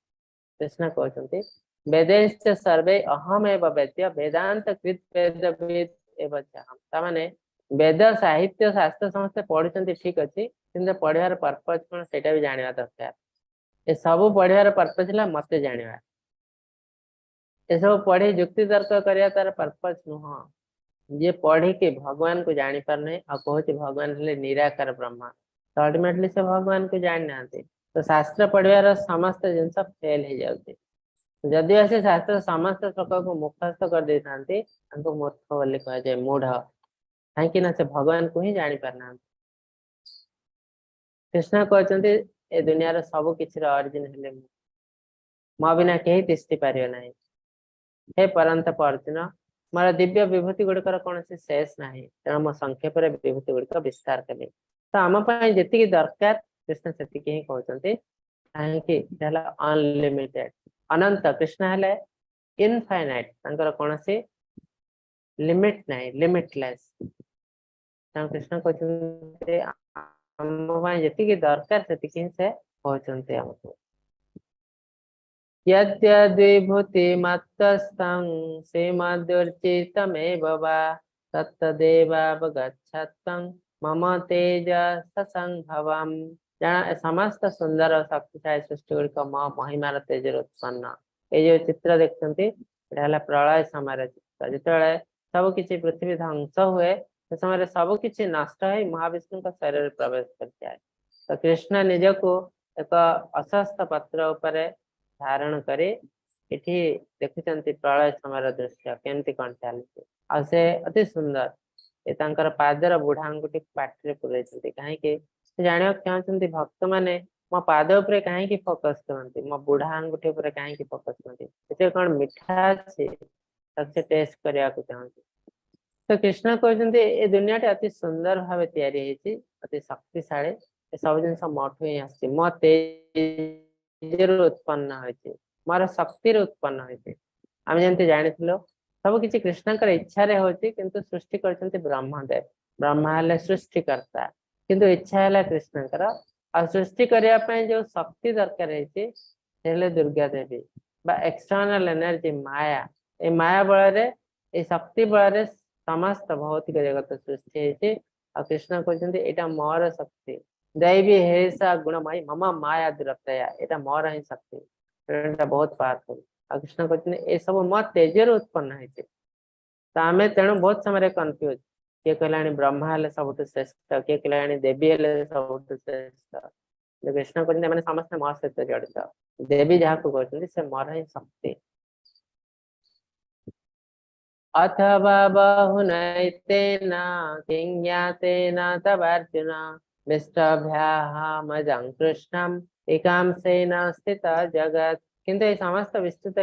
କୃଷ୍ଣ କହୁଛନ୍ତି, ବେଦେଶ୍ଚ ସର୍ବେ ଅହମେବ ବେଦ୍ୟ ବେଦାନ୍ତ କୃତ ବେଦବିଦ ଏବ ଚାହମ୍। ତାମାନେ ବେଦ, ସାହିତ୍ୟ, ଶାସ୍ତ୍ର ସମସ୍ତେ ପଢୁଛନ୍ତି, ଠିକ ଅଛି, କିନ୍ତୁ ପଢିବାର ପର୍ପଜ କଣ ସେଇଟା ବି ଜାଣିବା ଦରକାର। ଏ ସବୁ ପଢିବାର ପର୍ପଜ ହେଲା ମତେ ଜାଣିବା। ଏସବୁ ପଢି ଯୁକ୍ତି ତର୍କ କରିବା ତାର ପର୍ପଜ ନୁହଁ। ଯିଏ ପଢିକି ଭଗବାନକୁ ଜାଣିପାରୁନାହିଁ ଆଉ କହୁଛି ଭଗବାନ ହେଲେ ନିରାକାର ବ୍ରହ୍ମ, ତ ଅଲ୍ଟିମେଟଲି ସେ ଭଗବାନକୁ ଜାଣିନାହାନ୍ତି। ତ ଶାସ୍ତ୍ର ପଢିବାର ସମସ୍ତ ଜିନିଷ ଫେଲ ହେଇଯାଉଛି। ଯଦି ବା ସେ ଶାସ୍ତ୍ର ସମସ୍ତ ଶ୍ଲୋକକୁ ମୁଖସ୍ଥ କରିଦେଇଥାନ୍ତି, ତାଙ୍କୁ ମୂର୍ଖ ବୋଲି କୁହାଯାଏ, ମୂଢ। କାହିଁକି ନା ସେ ଭଗବାନକୁ ହିଁ ଜାଣିପାରୁନାହାନ୍ତି। କୃଷ୍ଣ କହୁଛନ୍ତି, ଏ ଦୁନିଆର ସବୁ କିଛିର ଅରିଜିନ ହେଲେ ମୁଁ, ମୋ ବିନା କେହି ତିଷ୍ଠି ପାରିବେ ନାହିଁ। ହେ ପରନ୍ତପ ଅର୍ଜୁନ, ମୋର ଦିବ୍ୟ ବିଭୂତି ଗୁଡିକର କୌଣସି ଶେଷ ନାହିଁ, ତେଣୁ ମୋ ସଂକ୍ଷେପରେ ବିଭୂତି ଗୁଡିକ ବିସ୍ତାର କଲି। ତ ଆମ ପାଇଁ ଯେତିକି ଦରକାର, କୃଷ୍ଣ ସେତିକି ହିଁ କହୁଛନ୍ତି। କାହିଁକି ସେ ହେଲା ଅନଲିମିଟେଡ, ଅନନ୍ତ। କୃଷ୍ଣ ହେଲେ ଇନଫାଇନାଇଟ, ତାଙ୍କର କୌଣସି ଲିମିଟ ନାହିଁ, ଲିମିଟଲେସ୍। ତେଣୁ କୃଷ୍ଣ କହୁଛନ୍ତି ଆମ ପାଇଁ ଯେତିକି ଦରକାର ସେତିକି ହିଁ ସେ କହୁଛନ୍ତି ଆମକୁ। यद्यद्विभूतिमत्तस्तं श्रीमदुर्चितमेव वा तत्तदेवावगच्छत्वं मम तेजससंभवम्। ଜାଣ, ସମସ୍ତ ସୁନ୍ଦର ଶକ୍ତିଶାଳୀ ସୃଷ୍ଟି ଗୁଡିକ ମୋ ମହିମାର ତେଜରେ ଉତ୍ପନ୍ନ। ଏଇ ଯୋଉ ଚିତ୍ର ଦେଖୁଛନ୍ତି, ଏଇଟା ହେଲା ପ୍ରଳୟ ସମୟର ଚିତ୍ର। ଯେତେବେଳେ ସବୁ କିଛି ପୃଥିବୀ ଧ୍ୱଂସ ହୁଏ, ସେ ସମୟରେ ସବୁ କିଛି ନଷ୍ଟ ହେଇ ମହାବିଷ୍ଣୁଙ୍କ ଶରୀରରେ ପ୍ରବେଶ କରିଯାଏ। ତ କୃଷ୍ଣ ନିଜକୁ ଏକ ଅଶ୍ୱତ୍ଥ ପତ୍ର ଉପରେ ଧାରଣ କରି ଏଠି ଦେଖୁଛନ୍ତି ପ୍ରଳୟ ସମୟର ଦୃଶ୍ୟ କେମିତି କଣ ଚାଲିଛି। ଆଉ ସେ ଅତି ସୁନ୍ଦର ଏ ତାଙ୍କର ପାଦର ବୁଢା ଆଙ୍ଗୁଠି ପାଟିରେ ପୁରେଇଛନ୍ତି। କାହିଁକି ସେ ଜାଣିବାକୁ ଚାହୁଁଛନ୍ତି, ଭକ୍ତମାନେ ମୋ ପାଦ ଉପରେ କାହିଁକି ଫୋକସ କରନ୍ତି, ମୋ ବୁଢା ଆଙ୍ଗୁଠି ଉପରେ କାହିଁକି ଫୋକସ କରନ୍ତି, ସେଥିରେ କଣ ମିଠା ଅଛି, ତାକୁ ସେ ଟେଷ୍ଟ କରିବାକୁ ଚାହୁଁଛନ୍ତି। ତ କୃଷ୍ଣ କହୁଛନ୍ତି, ଏ ଦୁନିଆଟି ଅତି ସୁନ୍ଦର ଭାବେ ତିଆରି ହେଇଛି, ଅତି ଶକ୍ତିଶାଳୀ। ଏ ସବୁ ଜିନିଷ ମୋଠୁ ହିଁ ଆସିଛି, ମୋ ତେଜରୁ ଉତ୍ପନ୍ନ ହେଇଛି, ମୋର ଶକ୍ତିରୁ ଉତ୍ପନ୍ନ ହେଇଛି। ଆମେ ଯେମିତି ଜାଣିଥିଲୁ, ସବୁ କିଛି କୃଷ୍ଣଙ୍କର ଇଚ୍ଛାରେ ହଉଛି, କିନ୍ତୁ ସୃଷ୍ଟି କରିଛନ୍ତି ବ୍ରହ୍ମଦେବ। ବ୍ରହ୍ମା ହେଲେ ସୃଷ୍ଟିକର୍ତ୍ତା, କିନ୍ତୁ ଇଚ୍ଛା ହେଲା କୃଷ୍ଣଙ୍କର। ଆଉ ସୃଷ୍ଟି କରିବା ପାଇଁ ଯୋଉ ଶକ୍ତି ଦରକାର ହେଇଛି, ସେ ହେଲେ ଦୁର୍ଗା ଦେବୀ ବା ଏକ୍ସଟର୍ନାଲ ଏନର୍ଜି ମାୟା। ଏଇ ମାୟା ବଳରେ, ଏଇ ଶକ୍ତି ବଳରେ ସମସ୍ତ ଭୌତିକ ଜଗତ ସୃଷ୍ଟି ହେଇଛି। ଆଉ କୃଷ୍ଣ କହୁଛନ୍ତି, ଏଇଟା ମୋର ଶକ୍ତି। ଦୈବୀ ହେଷା ଗୁଣମୟୀ ମମ ମାୟା ଦୁରତ୍ୟୟା। ଏଇଟା ମୋର ହିଁ ଶକ୍ତି, ଏଇଟା ବହୁତ ପାୱାରଫୁଲ। ଆଉ କୃଷ୍ଣ କହୁଛନ୍ତି, ଏସବୁ ମୋ ତେଜରୁ ଉତ୍ପନ୍ନ ହେଇଛି। ତ ଆମେ ତେଣୁ ବହୁତ ସମୟରେ କନଫ୍ୟୁଜ। କିଏ କହିଲାଣି ବ୍ରହ୍ମା ହେଲେ ସବୁଠୁ ଶ୍ରେଷ୍ଠ, କିଏ କହିଲାଣି ଦେବୀ ହେଲେ ସବୁଠୁ ଶ୍ରେଷ୍ଠ। କୃଷ୍ଣ କହୁଛନ୍ତି, ଏମାନେ ସମସ୍ତେ ମୋ ସହିତ ଜଡିତ। ଦେବୀ ଯାହାକୁ କହୁଛନ୍ତି, ସେ ମୋର ହିଁ ଶକ୍ତି। अथवा बहुनैतेन किं ज्ञातेन तवार्जुन विष्टभ्याहमजं कृष्णम् एकांशेन स्थित जगत्। କିନ୍ତୁ ଏଇ ସମସ୍ତ ବିସ୍ତୃତ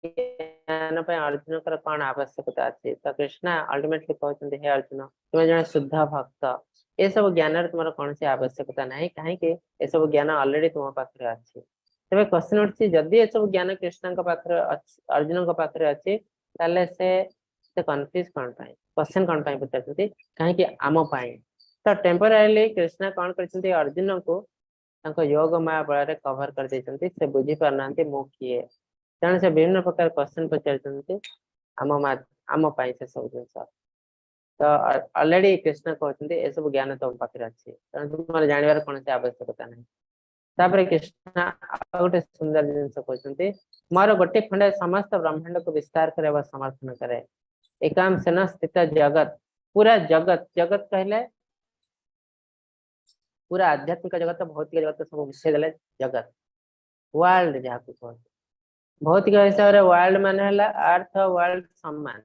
ଜ୍ଞାନ ପାଇଁ ଅର୍ଜୁନଙ୍କର କଣ ଆବଶ୍ୟକତା ଅଛି? ତ କୃଷ୍ଣ ଅଲ୍ଟିମେଟଲି କହୁଛନ୍ତି, ହେ ଅର୍ଜୁନ, ତୁମେ ଜଣେ ଶୁଦ୍ଧ ଭକ୍ତ। ଏସବୁ ଜ୍ଞାନର ତୁମର କୌଣସି ଆବଶ୍ୟକତା ନାହିଁ। କାହିଁକି? ଏସବୁ ଜ୍ଞାନ ଅଲରେଡି ତୁମ ପାଖରେ ଅଛି। ତେବେ କ୍ୱେଶ୍ଚନ ଉଠୁଛି, ଯଦି ଏସବୁ ଜ୍ଞାନ କୃଷ୍ଣଙ୍କ ପାଖରେ ଅଛି, ଅର୍ଜୁନଙ୍କ ପାଖରେ ଅଛି, ତାହେଲେ ସେ କନଫ୍ୟୁଜ କଣ ପାଇଁ? କ୍ୱେଶ୍ଚନ କଣ ପାଇଁ ପଚାରୁଛନ୍ତି? କାହିଁକି ଆମ ପାଇଁ। ତ ଟେମ୍ପୋରାରିଲି କୃଷ୍ଣ କଣ କରିଛନ୍ତି? ଅର୍ଜୁନଙ୍କୁ ତାଙ୍କ ଯୋଗ ମାୟା ବଳରେ କଭର କରିଦେଇଛନ୍ତି। ସେ ବୁଝି ପାରୁନାହାନ୍ତି ମୁଁ କିଏ। ତେଣୁ ସେ ବିଭିନ୍ନ ପ୍ରକାର କ୍ୱେଶ୍ଚନ ପଚାରୁଛନ୍ତି ଆମ ପାଇଁ ସେ ସବୁ ଜିନିଷ। ତ ଅଲରେଡି କୃଷ୍ଣ କହୁଛନ୍ତି, ଏସବୁ ଜ୍ଞାନ ତମ ପାଖରେ ଅଛି, ତେଣୁ ତୁମର ଜାଣିବାର କୌଣସି ଆବଶ୍ୟକତା ନାହିଁ। ତାପରେ କୃଷ୍ଣ ଆଉ ଗୋଟେ ସୁନ୍ଦର ଜିନିଷ କହୁଛନ୍ତି, ମୋର ଗୋଟେ ଖଣ୍ଡେ ସମସ୍ତ ବ୍ରହ୍ମାଣ୍ଡକୁ ବିସ୍ତାର କରିବା ସମର୍ଥନ କରେ। ଏକାଂଶେନ ସ୍ଥିତ ଜଗତ, ପୁରା ଜଗତ। ଜଗତ କହିଲେ ପୁରା ଆଧ୍ୟାତ୍ମିକ ଜଗତ, ଭୌତିକ ଜଗତ ସବୁ ମିଶେଇ ଦେଲେ ଜଗତ, ୱାର୍ଲଡ ଯାହାକୁ କୁହନ୍ତି। ଭୌତିକ ହିସାବରେ ୱାର୍ଲଡ ମାନେ ହେଲା ଆର୍ଥ ୱାର୍ଲଡ ସମାନ,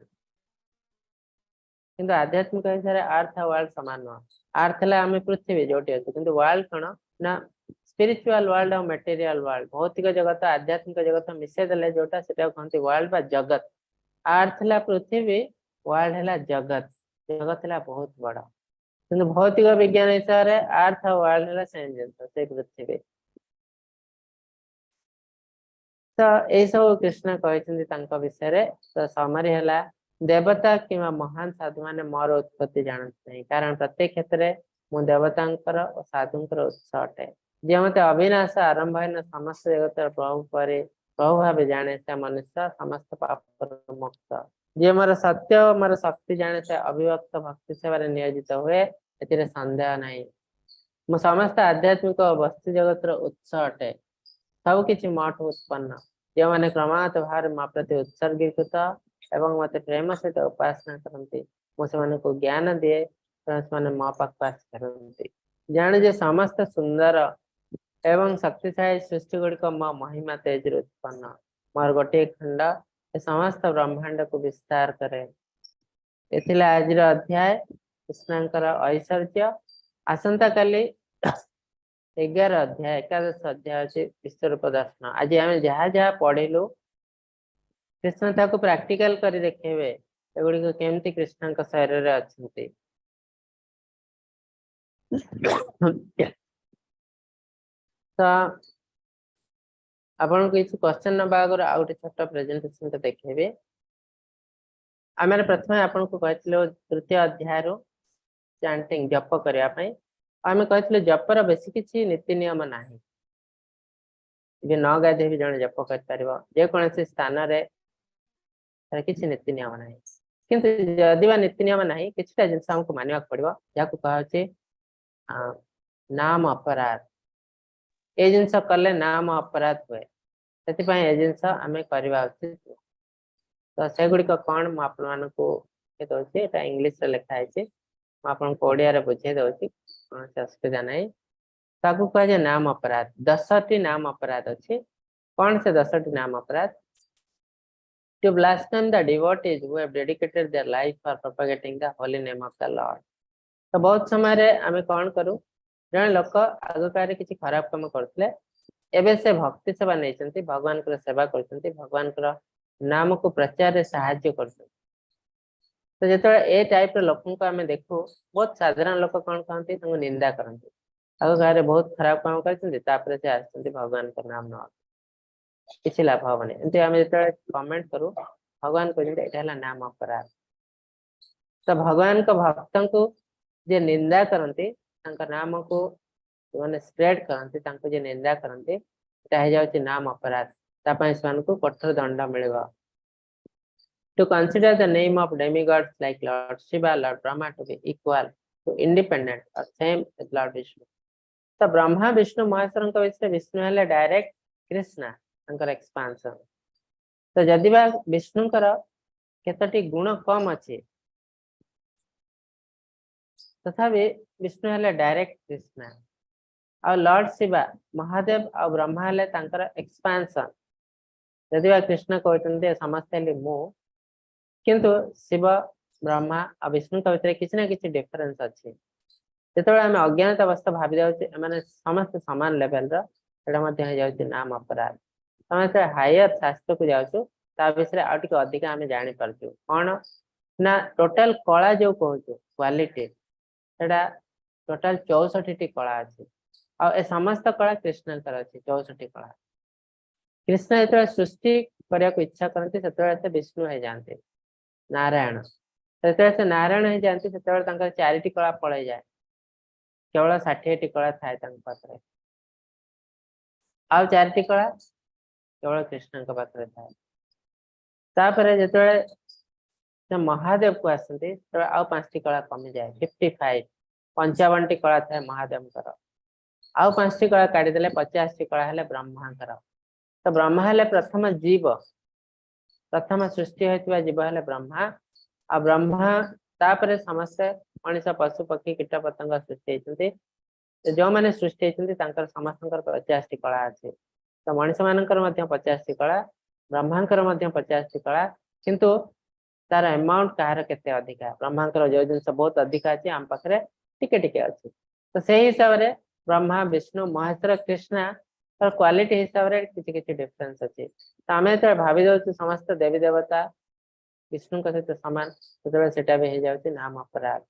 କିନ୍ତୁ ଆଧ୍ୟାତ୍ମିକ ହିସାବରେ ଆର୍ଥ ୱାର୍ଲଡ ସମାନ ନୁହଁ। ଆର୍ଥ ହେଲା ଆମେ ପୃଥିବୀ ଯୋଉଠି ଅଛୁ, କିନ୍ତୁ ୱାର୍ଲଡ କଣ ନା ସ୍ପିରିଚୁଆଲ ୱାର୍ଲଡ ଆଉ ମେଟେରିଆଲ ୱାର୍ଲଡ। ଭୌତିକ ଜଗତ, ଆଧ୍ୟାତ୍ମିକ ଜଗତ ମିଶେଇ ଦେଲେ ଯୋଉଟା, ସେଟାକୁ କହନ୍ତି ୱାର୍ଲଡ ବା ଜଗତ। ଆର୍ଥ ହେଲା ପୃଥିବୀ, ୱାର୍ଲଡ ହେଲା ଜଗତ। ଜଗତ ହେଲା ବହୁତ ବଡ, କିନ୍ତୁ ଭୌତିକ ବିଜ୍ଞାନ ହିସାବରେ ଆର୍ଥ ଆଉ ୱାର୍ଲଡ ହେଲା ସେମ୍ ଜିନିଷ, ସେଇ ପୃଥିବୀ। ତ ଏଇ ସବୁ କୃଷ୍ଣ କହିଛନ୍ତି ତାଙ୍କ ବିଷୟରେ। ତ ସମାରି ହେଲା, ଦେବତା କିମ୍ବା ମହାନ ସାଧୁ ମାନେ ମୋର ଉତ୍ପତ୍ତି ଜାଣନ୍ତି ନାହିଁ, କାରଣ ପ୍ରତ୍ୟେକ କ୍ଷେତ୍ରରେ ମୁଁ ଦେବତାଙ୍କର ଓ ସାଧୁଙ୍କର ଉତ୍ସ ଅଟେ। ଯିଏ ମତେ ଅବିନାଶ, ଆରମ୍ଭହୀନ, ସମସ୍ତ ଜଗତର ପ୍ରଭୁ ପରି ପ୍ରଭୁ ଭାବେ ଜାଣେ, ସେ ମନୁଷ୍ୟ ସମସ୍ତ ପାପରୁ ମୁକ୍ତ। ଯିଏ ମୋର ସତ୍ୟ ଓ ମୋର ଶକ୍ତି ଜାଣେ, ସେ ଅବିଭକ୍ତ ଭକ୍ତି ସେବାରେ ନିୟୋଜିତ ହୁଏ, ଏଥିରେ ସନ୍ଦେହ ନାହିଁ। ମୁଁ ସମସ୍ତ ଆଧ୍ୟାତ୍ମିକ ଓ ବସ୍ତୁ ଜଗତର ଉତ୍ସ ଅଟେ। ସବୁ କିଛି ମୋଠୁ ଉତ୍ପନ୍ନ। ଯେଉଁମାନେ କ୍ରମାଗତ ଭାବରେ ମୋ ପ୍ରତି ଉତ୍ସର୍ଗୀକୃତ ଏବଂ ମତେ ପ୍ରେମ ସହିତ ଉପାସନା କରନ୍ତି, ମୁଁ ସେମାନଙ୍କୁ ଜ୍ଞାନ ଦିଏ, ତେଣୁ ସେମାନେ ମୋ ପାଖକୁ ଆସିପାରନ୍ତି। ଜାଣେ ଯେ ସମସ୍ତ ସୁନ୍ଦର ଏବଂ ଶକ୍ତିଶାଳୀ ସୃଷ୍ଟି ଗୁଡ଼ିକ ମୋ ମହିମା ତେଜରୁ ଉତ୍ପନ୍ନ। ମୋର ଗୋଟିଏ ଖଣ୍ଡ ଏ ସମସ୍ତ ବ୍ରହ୍ମାଣ୍ଡକୁ ବିସ୍ତାର କରେ। ଏ ଥିଲା ଆଜିର ଅଧ୍ୟାୟ, କୃଷ୍ଣଙ୍କର ଐଶ୍ୱର୍ଯ୍ୟ। ଆସନ୍ତା କାଲି 11 ଅଧ୍ୟାୟ, ଏକାଦଶ ଅଧ୍ୟାୟ ଅଛି ବିଶ୍ୱରୂପ ଦର୍ଶନ। ଆଜି ଆମେ ଯାହା ଯାହା ପଢିଲୁ, କୃଷ୍ଣ ତାକୁ ପ୍ରାକ୍ଟିକାଲ କରି ଦେଖେଇବେ, ଏଗୁଡିକ କେମିତି କୃଷ୍ଣଙ୍କ ଶରୀରରେ ଅଛନ୍ତି। ତ ଆପଣଙ୍କୁ କିଛି କ୍ୱେଶ୍ଚନ ନବା ଆଗରୁ ଆଉ ଗୋଟେ ଛୋଟ ପ୍ରେଜେଣ୍ଟେସନ ଟା ଦେଖେଇବି। ଆମେ ପ୍ରଥମେ ଆପଣଙ୍କୁ କହିଥିଲୁ ତୃତୀୟ ଅଧ୍ୟାୟରୁ ଚାଣ୍ଟିଂ, ଜପ କରିବା ପାଇଁ। ଆମେ କହିଥିଲୁ ଜପର ବେଶୀ କିଛି ନୀତି ନିୟମ ନାହିଁ। ଏବେ ନ ଗାଧେଇ ବି ଜଣେ ଜପ କରିପାରିବ ଯେକୌଣସି ସ୍ଥାନରେ, ତାର କିଛି ନୀତି ନିୟମ ନାହିଁ। କିନ୍ତୁ ଯଦି ବା ନୀତି ନିୟମ ନାହିଁ, କିଛିଟା ଜିନିଷ ଆମକୁ ମାନିବାକୁ ପଡିବ, ଯାହାକୁ କୁହାଯାଉଛି ନାମ ଅପରାଧ। ଏଇ ଜିନିଷ କଲେ ନାମ ଅପରାଧ ହୁଏ, ସେଥିପାଇଁ ଏ ଜିନିଷ ଆମେ କରିବା ଉଚିତ। ତ ସେଗୁଡିକ କଣ, ମୁଁ ଆପଣମାନଙ୍କୁ ଦଉଛି। ଏଇଟା ଇଂଲିଶରେ ଲେଖା ହେଇଛି, ମୁଁ ଆପଣଙ୍କୁ ଓଡିଆରେ ବୁଝେଇ ଦଉଛି, କୌଣସି ଅସୁବିଧା ନାହିଁ। ତାକୁ କୁହାଯାଏ ନାମ ଅପରାଧ। 10ଟି ନାମ ଅପରାଧ ଅଛି। କଣ ସେ 10ଟି ନାମ ଅପରାଧ? To blaspheme the devotees who have dedicated their life for propagating the holy name of the Lord. ତ ବହୁତ ସମୟରେ ଆମେ କଣ କରୁ, ଜଣେ ଲୋକ ଆଗକାଳରେ କିଛି ଖରାପ କାମ କରୁଥିଲେ, ଏବେ ସେ ଭକ୍ତି ସେବା ନେଇଛନ୍ତି, ଭଗବାନଙ୍କର ସେବା କରୁଛନ୍ତି, ଭଗବାନଙ୍କର ନାମକୁ ପ୍ରଚାରରେ ସାହାଯ୍ୟ କରୁଛନ୍ତି। ତ ଯେତେବେଳେ ଏ ଟାଇପ ର ଲୋକଙ୍କୁ ଆମେ ଦେଖୁ, ବହୁତ ସାଧାରଣ ଲୋକ କଣ କହନ୍ତି? ତାଙ୍କୁ ନିନ୍ଦା କରନ୍ତି। ଆଗକାଳରେ ବହୁତ ଖରାପ କାମ କରିଛନ୍ତି, ତାପରେ ସେ ଆସିଛନ୍ତି ଭଗବାନଙ୍କ ନାମ ନେବାକୁ, କିଛି ଲାଭ ହବନି, ଏମିତି ଆମେ ଯେତେବେଳେ କମେଣ୍ଟ କରୁ, ଭଗବାନ କହୁଛନ୍ତି ଏଇଟା ହେଲା ନାମ ଅପରାଧ। ତ ଭଗବାନଙ୍କ ଭକ୍ତଙ୍କୁ ଯିଏ ନିନ୍ଦା କରନ୍ତି, ତାଙ୍କ ନାମକୁ ମାନେ ସ୍ପ୍ରେଡ କରନ୍ତି, ତାଙ୍କୁ ଯିଏ ନିନ୍ଦା କରନ୍ତି, ଏଟା ହେଇଯାଉଛି ନାମ ଅପରାଧ। ତା ପାଇଁ ସେମାନଙ୍କୁ କଠୋର ଦଣ୍ଡ ମିଳିବ। To consider the name of demigods like Lord Shiva, Lord Brahma to be equal to, independent or same with Lord Vishnu. ତ ବ୍ରହ୍ମା, ବିଷ୍ଣୁ, ମହେଶ୍ୱରଙ୍କ ବିଷୟରେ ବିଷ୍ଣୁ ହେଲେ ଡାଇରେକ୍ଟ କୃଷ୍ଣ, ତାଙ୍କର ଏକ୍ସପାନସନ। ତ ଯଦି ବା ବିଷ୍ଣୁଙ୍କର କେତୋଟି ଗୁଣ କମ ଅଛି, ତଥାପି ବିଷ୍ଣୁ ହେଲେ ଡାଇରେକ୍ଟ କୃଷ୍ଣ। ଆଉ ଲର୍ଡ ଶିବା, ମହାଦେବ ଆଉ ବ୍ରହ୍ମା ହେଲେ ତାଙ୍କର ଏକ୍ସପାନସନ। ଯଦି ବା କୃଷ୍ଣ କହୁଛନ୍ତି ସମସ୍ତେ ହେଲେ ମୁଁ, କିନ୍ତୁ ଶିବ, ବ୍ରହ୍ମା ଆଉ ବିଷ୍ଣୁଙ୍କ ଭିତରେ କିଛି ନା କିଛି ଡିଫରେନ୍ସ ଅଛି। ଯେତେବେଳେ ଆମେ ଅଜ୍ଞାନତା ଅବସ୍ଥା ଭାବି ଯାଉଛେ ଏମାନେ ସମସ୍ତେ ସମାନ ଲେଭେଲର, ସେଟା ମଧ୍ୟ ହେଇଯାଉଛି ନାମ ଅପରାଧ। ଆମେ ଯେତେବେଳେ ହାୟର ଶାସ୍ତ୍ରକୁ ଯାଉଛୁ, ତା ବିଷୟରେ ଆଉ ଟିକେ ଅଧିକା ଆମେ ଜାଣିପାରୁଛୁ। କଣ ନା ଟୋଟାଲ କଳା ଯୋଉ କହୁଛୁ, କ୍ୱାଲିଟି, ସେଟା ଟୋଟାଲ 64ଟି କଳା ଅଛି। ଆଉ ଏ ସମସ୍ତ କଳା କୃଷ୍ଣଙ୍କର ଅଛି, 64 କଳା। କୃଷ୍ଣ ଯେତେବେଳେ ସୃଷ୍ଟି କରିବାକୁ ଇଚ୍ଛା କରନ୍ତି, ସେତେବେଳେ ସେ ବିଷ୍ଣୁ ହେଇଯାଆନ୍ତି, ନାରାୟଣ। ଯେତେବେଳେ ସେ ନାରାୟଣ ହେଇଯାଆନ୍ତି, ସେତେବେଳେ ତାଙ୍କର ଚାରିଟି କଳା ପଳେଇଯାଏ। କେବଳ 60ଟି କଳା ଥାଏ ତାଙ୍କ ପାଖରେ। ଆଉ ଚାରିଟି କଳା କେବଳ କୃଷ୍ଣଙ୍କ ପାଖରେ ଥାଏ। ତାପରେ ଯେତେବେଳେ ସେ ମହାଦେବକୁ ଆସନ୍ତି, ସେତେବେଳେ ଆଉ ପାଞ୍ଚଟି କଳା କମିଯାଏ। 55, 55ଟି କଳା ଥାଏ ମହାଦେବଙ୍କର। ଆଉ ପାଞ୍ଚଟି କଳା କାଢିଦେଲେ 50ଟି କଳା ହେଲେ ବ୍ରହ୍ମାଙ୍କର। ତ ବ୍ରହ୍ମା ହେଲେ ପ୍ରଥମ ଜୀବ। ପ୍ରଥମ ସୃଷ୍ଟି ହୋଇଥିବା ଜୀବ ହେଲେ ବ୍ରହ୍ମା। ଆଉ ବ୍ରହ୍ମା ତାପରେ ସମସ୍ତେ ମଣିଷ, ପଶୁ, ପକ୍ଷୀ, କୀଟ ପତଙ୍ଗ ସୃଷ୍ଟି ହେଇଛନ୍ତି। ଯୋଉମାନେ ସୃଷ୍ଟି ହେଇଛନ୍ତି, ତାଙ୍କର ସମସ୍ତଙ୍କର 50ଟି କଳା ଅଛି। ତ ମଣିଷ ମାନଙ୍କର ମଧ୍ୟ 50ଟି କଳା, ବ୍ରହ୍ମାଙ୍କର ମଧ୍ୟ 50ଟି କଳା, କିନ୍ତୁ ତାର ଆମାଉଣ୍ଟ କାହାର କେତେ ଅଧିକା। ବ୍ରହ୍ମାଙ୍କର ଯୋଉ ଜିନିଷ ବହୁତ ଅଧିକା ଅଛି, ଆମ ପାଖରେ ଟିକେ ଟିକେ ଅଛି। ତ ସେଇ ହିସାବରେ ବ୍ରହ୍ମା, ବିଷ୍ଣୁ, ମହେଶ୍ୱର, କୃଷ୍ଣ ତାର କ୍ୱାଲିଟି ହିସାବରେ କିଛି କିଛି ଡିଫରେନ୍ସ ଅଛି। ତ ଆମେ ଯେତେବେଳେ ଭାବି ଦଉଛୁ ସମସ୍ତ ଦେବୀ ଦେବତା ବିଷ୍ଣୁଙ୍କ ସହିତ ସମାନ, ସେତେବେଳେ ସେଟା ବି ହେଇଯାଉଛି ନାମ ଅପରାଧ।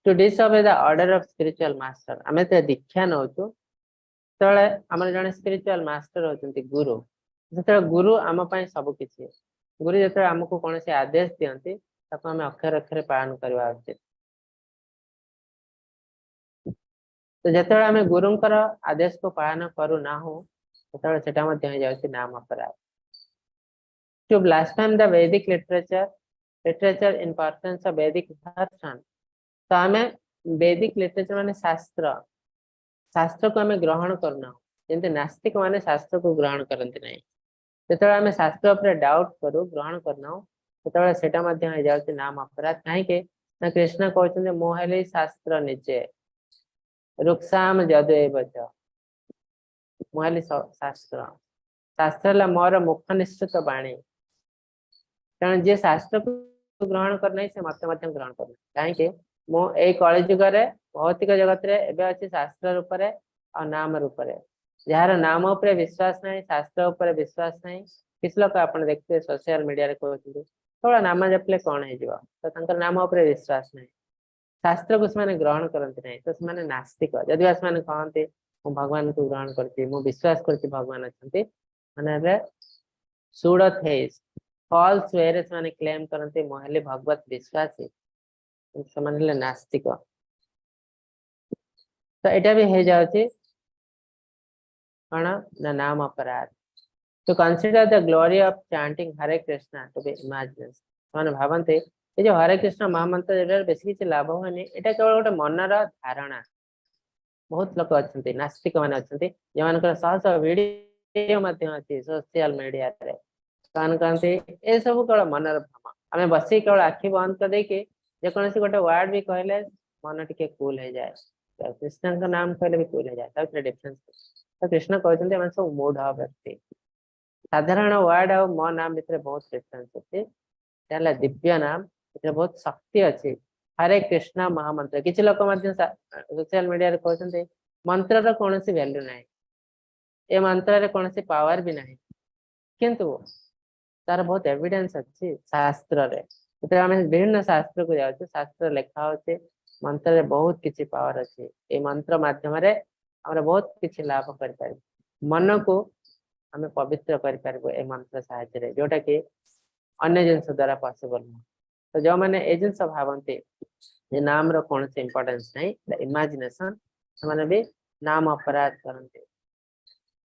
To disobey the order of spiritual master. ଆମେ ଯେତେବେଳେ ଦୀକ୍ଷା ନଉଛୁ, ସେତେବେଳେ ଆମର ଜଣେ ସ୍ପିରିଚୁଆଲ ମାଷ୍ଟର ହଉଛନ୍ତି ଗୁରୁ। ଯେତେବେଳେ ଗୁରୁ ଆମ ପାଇଁ ସବୁ କିଛି, ଗୁରୁ ଯେତେବେଳେ ଆମକୁ କୌଣସି ଆଦେଶ ଦିଅନ୍ତି, ତାକୁ ଆମେ ଅକ୍ଷର ଅକ୍ଷରେ ପାଳନ କରିବା ଉଚିତ। ତ ଯେତେବେଳେ ଆମେ ଗୁରୁଙ୍କର ଆଦେଶକୁ ପାଳନ କରୁନାହୁଁ, ସେତେବେଳେ ସେଟା ମଧ୍ୟ ହେଇଯାଉଛି ନାମ ଅପରାଧ। To blaspheme the Vedic literature in presence of Vedic version. ତ ଆମେ ବୈଦିକ ଲିଟରେଚର ମାନେ ଶାସ୍ତ୍ର, ଶାସ୍ତ୍ରକୁ ଆମେ ଗ୍ରହଣ କରୁନାହୁଁ। ଯେମିତି ନାସ୍ତିକ ମାନେ ଶାସ୍ତ୍ରକୁ ଗ୍ରହଣ କରନ୍ତି ନାହିଁ। ଯେତେବେଳେ ଆମେ ଶାସ୍ତ୍ର ଉପରେ ଡାଉଟ କରୁ, ଗ୍ରହଣ କରୁନାହୁଁ, ସେତେବେଳେ ସେଟା ମଧ୍ୟ ହେଇଯାଉଛି ନାମ ଅପରାଧ। କାହିଁକି ନା କୃଷ୍ଣ କହୁଛନ୍ତି, ମୁଁ ହେଲି ଶାସ୍ତ୍ର ନିଜେ। ଋକ୍ସାମ ଯଦୁଏବ ଚ। ମୁଁ ହେଲି ଶାସ୍ତ୍ର। ଶାସ୍ତ୍ର ହେଲା ମୋର ମୁଖ ନିଃସୃତ ବାଣୀ। ତେଣୁ ଯିଏ ଶାସ୍ତ୍ରକୁ ଗ୍ରହଣ କରିନାହିଁ, ସେ ମତେ ମଧ୍ୟ ଗ୍ରହଣ କରୁନାହିଁ। କାହିଁକି ମୁଁ ଏଇ କଳି ଯୁଗରେ ଭୌତିକ ଜଗତରେ ଏବେ ଅଛି ଶାସ୍ତ୍ର ରୂପରେ ଆଉ ନାମ ରୂପରେ। ଯାହାର ନାମ ଉପରେ ବିଶ୍ୱାସ ନାହିଁ, ଶାସ୍ତ୍ର ଉପରେ ବିଶ୍ୱାସ ନାହିଁ। କିଛି ଲୋକ ଆପଣ ଦେଖିଥିବେ, ସୋସିଆଲ ମିଡିଆରେ କହୁଛନ୍ତି, କେବଳ ନାମ ଜପିଲେ କଣ ହେଇଯିବ? ତ ତାଙ୍କର ନାମ ଉପରେ ବିଶ୍ୱାସ ନାହିଁ, ଶାସ୍ତ୍ରକୁ ସେମାନେ ଗ୍ରହଣ କରନ୍ତି ନାହିଁ। ତ ସେମାନେ ନାସ୍ତିକ। ଯଦି ବା ସେମାନେ କହନ୍ତି, ମୁଁ ଭଗବାନଙ୍କୁ ଗ୍ରହଣ କରୁଛି, ମୁଁ ବିଶ୍ୱାସ କରୁଛି ଭଗବାନ ଅଛନ୍ତି, ମାନେ ହେଲେ ସୁଡୋ ଥେଇଷ୍ଟ। ଫଲ୍ସ ୱେରେ ସେମାନେ କ୍ଲେମ କରନ୍ତି, ମୁଁ ହେଲି ଭଗବତ ବିଶ୍ୱାସୀ, କିନ୍ତୁ ସେମାନେ ହେଲେ ନାସ୍ତିକ। ତ ଏଇଟା ବି ହେଇଯାଉଛି କଣ ନା ନାମ ଅପରାଧ। To consider the glory of chanting Hare Krishna to be imagination. ସେମାନେ ଭାବନ୍ତି, ଏ ଯୋଉ ହରେ କୃଷ୍ଣ ମହାମନ୍ତ୍ର, ଏଟାରେ ବେଶୀ କିଛି ଲାଭ ହୁଏନି, ଏଇଟା କେବଳ ଗୋଟେ ମନର ଧାରଣା। ବହୁତ ଲୋକ ଅଛନ୍ତି, ନାସ୍ତିକ ମାନେ ଅଛନ୍ତି, ଯେଉଁମାନଙ୍କର ଶହ ଶହ ଭିଡିଓ ମଧ୍ୟ ଅଛି ସୋସିଆଲ ମିଡିଆରେ। ସେମାନେ କହନ୍ତି, ଏସବୁ କେବଳ ମନର ଭ୍ରମ। ଆମେ ବସିକି କେବଳ ଆଖି ବନ୍ଦ କରିଦେଇକି ଯେକୌଣସି ଗୋଟେ ୱାର୍ଡ ବି କହିଲେ ମନ ଟିକେ କୁଲ ହେଇଯାଏ। ତ କୃଷ୍ଣଙ୍କ ନାମ କହିଲେ ବି କୁଲ ହେଇଯାଏ। ତା ଭିତରେ ଡିଫରେନ୍ସ। ତ କୃଷ୍ଣ କହୁଛନ୍ତି, ଏମାନେ ସବୁ ମୂଢ ବ୍ୟକ୍ତି। ସାଧାରଣ ୱାର୍ଡ ଆଉ ମୋ ନାମ ଭିତରେ ବହୁତ ଡିଫରେନ୍ସ ଅଛି। ଏଟା ହେଲା ଦିବ୍ୟ ନାମ, ଏଥିରେ ବହୁତ ଶକ୍ତି ଅଛି, ହରେ କୃଷ୍ଣ ମହାମନ୍ତ୍ର। କିଛି ଲୋକ ମଧ୍ୟ ସୋସିଆଲ ମିଡିଆରେ କହୁଛନ୍ତି, ମନ୍ତ୍ରର କୌଣସି ଭ୍ୟାଲ୍ୟୁ ନାହିଁ, ଏ ମନ୍ତ୍ରରେ କୌଣସି ପାୱାର ବି ନାହିଁ। କିନ୍ତୁ ତାର ବହୁତ ଏଭିଡେନ୍ସ ଅଛି ଶାସ୍ତ୍ରରେ। ଯେତେବେଳେ ଆମେ ବିଭିନ୍ନ ଶାସ୍ତ୍ରକୁ ଯାଉଛୁ, ଶାସ୍ତ୍ର ଲେଖା ହଉଛି, ମନ୍ତ୍ରରେ ବହୁତ କିଛି ପାୱାର ଅଛି। ଏଇ ମନ୍ତ୍ର ମାଧ୍ୟମରେ ଆମର ବହୁତ କିଛି ଲାଭ କରିପାରିବୁ। ମନକୁ ଆମେ ପବିତ୍ର କରିପାରିବୁ ଏ ମନ୍ତ୍ର ସାହାଯ୍ୟରେ, ଯୋଉଟା କି ଅନ୍ୟ ଜିନିଷ ଦ୍ଵାରା ପସିବଲ ନୁହଁ। ତ ଯୋଉମାନେ ଏ ଜିନିଷ ଭାବନ୍ତି ଯେ ନାମର କୌଣସି ଇମ୍ପୋର୍ଟାନ୍ସ ନାହିଁ, ଇମାଜିନେସନ, ସେମାନେ ବି ନାମ ଅପରାଧ କରନ୍ତି।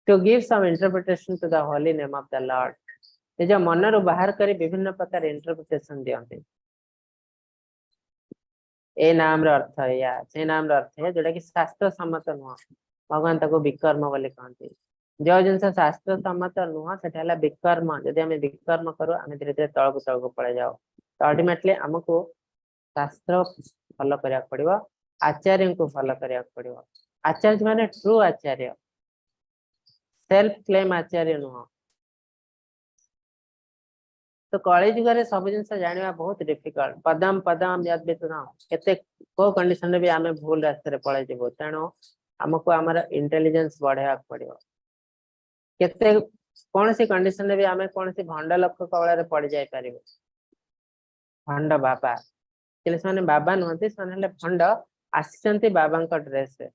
To give some interpretation to the holy name of the Lord. ନିଜ ମନରୁ ବାହାର କରି ବିଭିନ୍ନ ପ୍ରକାର ଇଣ୍ଟରପ୍ରିଟେସନ ଦିଅନ୍ତି। ଏ ନାମର ଅର୍ଥ ଏଇଆ, ସେ ନାମର ଅର୍ଥ ଏଇଆ, ଯୋଉଟା କି ଶାସ୍ତ୍ର ସମ୍ମତ ନୁହଁ। ଭଗବାନ ତାକୁ ବିକର୍ମ ବୋଲି କହନ୍ତି। ଯୋଉ ଜିନିଷ ଶାସ୍ତ୍ର ସମ୍ମତ ନୁହଁ, ସେଟା ହେଲା ବିକର୍ମ। ଯଦି ଆମେ ବିକର୍ମ କରୁ, ଆମେ ଧୀରେ ଧୀରେ ତଳକୁ ତଳକୁ ପଳେଇ ଯାଉ। ତ ଅଲ୍ଟିମେଟଲି ଆମକୁ ଶାସ୍ତ୍ର ଫଲୋ କରିବାକୁ ପଡିବ, ଆଚାର୍ଯ୍ୟଙ୍କୁ ଫଲୋ କରିବାକୁ ପଡିବ। ଆଚାର୍ଯ୍ୟ ମାନେ ଟ୍ରୁ ଆଚାର୍ଯ୍ୟ, ସେଲ୍ଫ କ୍ଲେମ ଆଚାର୍ଯ୍ୟ ନୁହଁ। ତ କଳି ଯୁଗରେ ସବୁ ଜିନିଷ ଜାଣିବା ବହୁତ ଡିଫିକଲ୍ଟ। ପଦମ ପଦମ ଯଦ୍ କେତେ କୋଉ କଣ୍ଡିସନରେ ବି ଆମେ ଭୁଲ ରାସ୍ତାରେ ପଳେଇ ଯିବୁ। ତେଣୁ ଆମକୁ ଆମର ଇଣ୍ଟେଲିଜେନ୍ସ ବଢେଇବାକୁ ପଡିବ। କେତେ କୌଣସି କଣ୍ଡିସନରେ ବି ଆମେ କୌଣସି ଭଣ୍ଡ ଲୋକ କବଳରେ ପଡି ଯାଇପାରିବୁ। ଭଣ୍ଡ ବାବା, ହେଲେ ସେମାନେ ବାବା ନୁହନ୍ତି, ସେମାନେ ହେଲେ ଭଣ୍ଡ, ଆସିଛନ୍ତି ବାବାଙ୍କ ଡ୍ରେସରେ।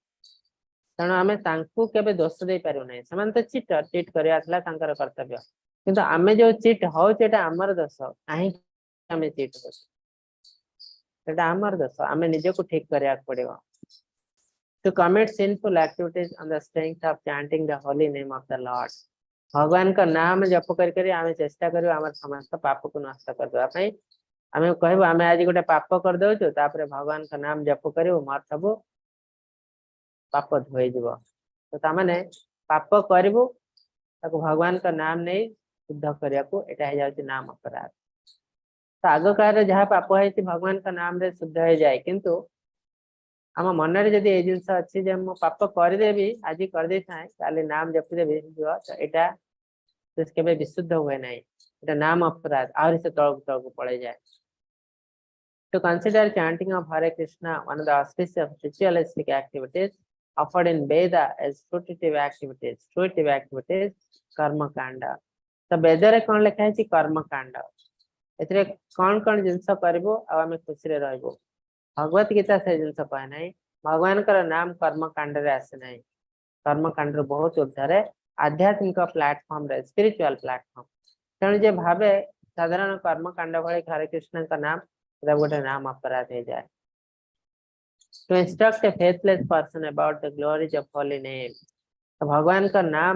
ତେଣୁ ଆମେ ତାଙ୍କୁ କେବେ ଦୋଷ ଦେଇପାରିବୁ ନାହିଁ। ସେମାନେ ତ ଚିଟର, ଚିଟ୍ କରିବା ଥିଲା ତାଙ୍କର କର୍ତ୍ତବ୍ୟ। କିନ୍ତୁ ଆମେ ଯୋଉ ଚିଟ୍ ହଉଛୁ, ଏଇଟା ଆମର ଦୋଷ। କାହିଁକି ଆମେ ଚିଟ୍ ହଉଛୁ, ସେଟା ଆମର ଦୋଷ। ଆମେ ନିଜକୁ ଠିକ କରିବାକୁ ପଡିବ। To commit sinful activities on the strength of chanting the holy name of the Lord. ଭଗବାନଙ୍କ ନାମ ଜପ କରି କରି ଆମେ ଚେଷ୍ଟା କରିବୁ ଆମର ସମସ୍ତ ପାପକୁ ନଷ୍ଟ କରିଦେବା ପାଇଁ। ଆମେ କହିବୁ, ଆମେ ଆଜି ଗୋଟେ ପାପ କରିଦଉଛୁ, ତାପରେ ଭଗବାନଙ୍କ ନାମ ଜପ କରିବୁ, ମୋର ସବୁ ପାପ ଧୋଇଯିବ। ତ ତାମାନେ ପାପ କରିବୁ, ତାକୁ ଭଗବାନଙ୍କ ନାମ ନେଇ ଶୁଦ୍ଧ କରିବାକୁ, ଏଇଟା ହେଇଯାଉଛି ନାମ ଅପରାଧ। ତ ଆଗ କାଳରେ ଯାହା ପାପ ହେଇଛି, ଭଗବାନଙ୍କ ନାମରେ ଶୁଦ୍ଧ ହେଇଯାଏ। କିନ୍ତୁ ଆମ ମନରେ ଯଦି ଏଇ ଜିନିଷ ଅଛି ଯେ ମୁଁ ପାପ କରିଦେବି, ଆଜି କରିଦେଇଥାଏ, କାଲି ନାମ ଜପିଦେବି ହେଇଯିବ, ତ ଏଇଟା ସେ କେବେ ବିଶୁଦ୍ଧ ହୁଏ ନାହିଁ। ଏଇଟା ନାମ ଅପରାଧ, ଆହୁରି ସେ ତଳକୁ ତଳକୁ ପଳେଇଯାଏ। To consider chanting of Hare Krishna one of the auspicious ritualistic activities offered in Veda as fruitive activities, fruitive activities, karma kanda. ତ ବେଦରେ କଣ ଲେଖା ହେଇଛି? କର୍ମକାଣ୍ଡ। ଏଥିରେ କଣ କଣ ଜିନିଷ କରିବୁ ଆଉ ଆମେ ଖୁସିରେ ରହିବୁ। ଭଗବତ ଗୀତା ସେ ଜିନିଷ କହେ ନାହିଁ। ଭଗବାନଙ୍କର ନାମ କର୍ମକାଣ୍ଡରେ ଆସେ ନାହିଁ। କର୍ମକାଣ୍ଡରୁ ବହୁତ ଉର୍ଦ୍ଧରେ, ଆଧ୍ୟାତ୍ମିକ ପ୍ଲାଟଫର୍ମରେ, ସ୍ପିରିଚୁଆଲ ପ୍ଲାଟଫର୍ମ। ତେଣୁ ଯେ ଭାବେ ସାଧାରଣ କର୍ମକାଣ୍ଡ ଭଳି ହରେ କୃଷ୍ଣଙ୍କ ନାମ, ସେଟା ଗୋଟେ ନାମ ଅପରାଧ ହେଇଯାଏ। To instruct a faithless person about the glories of holy name. ତ ଭଗବାନଙ୍କ ନାମ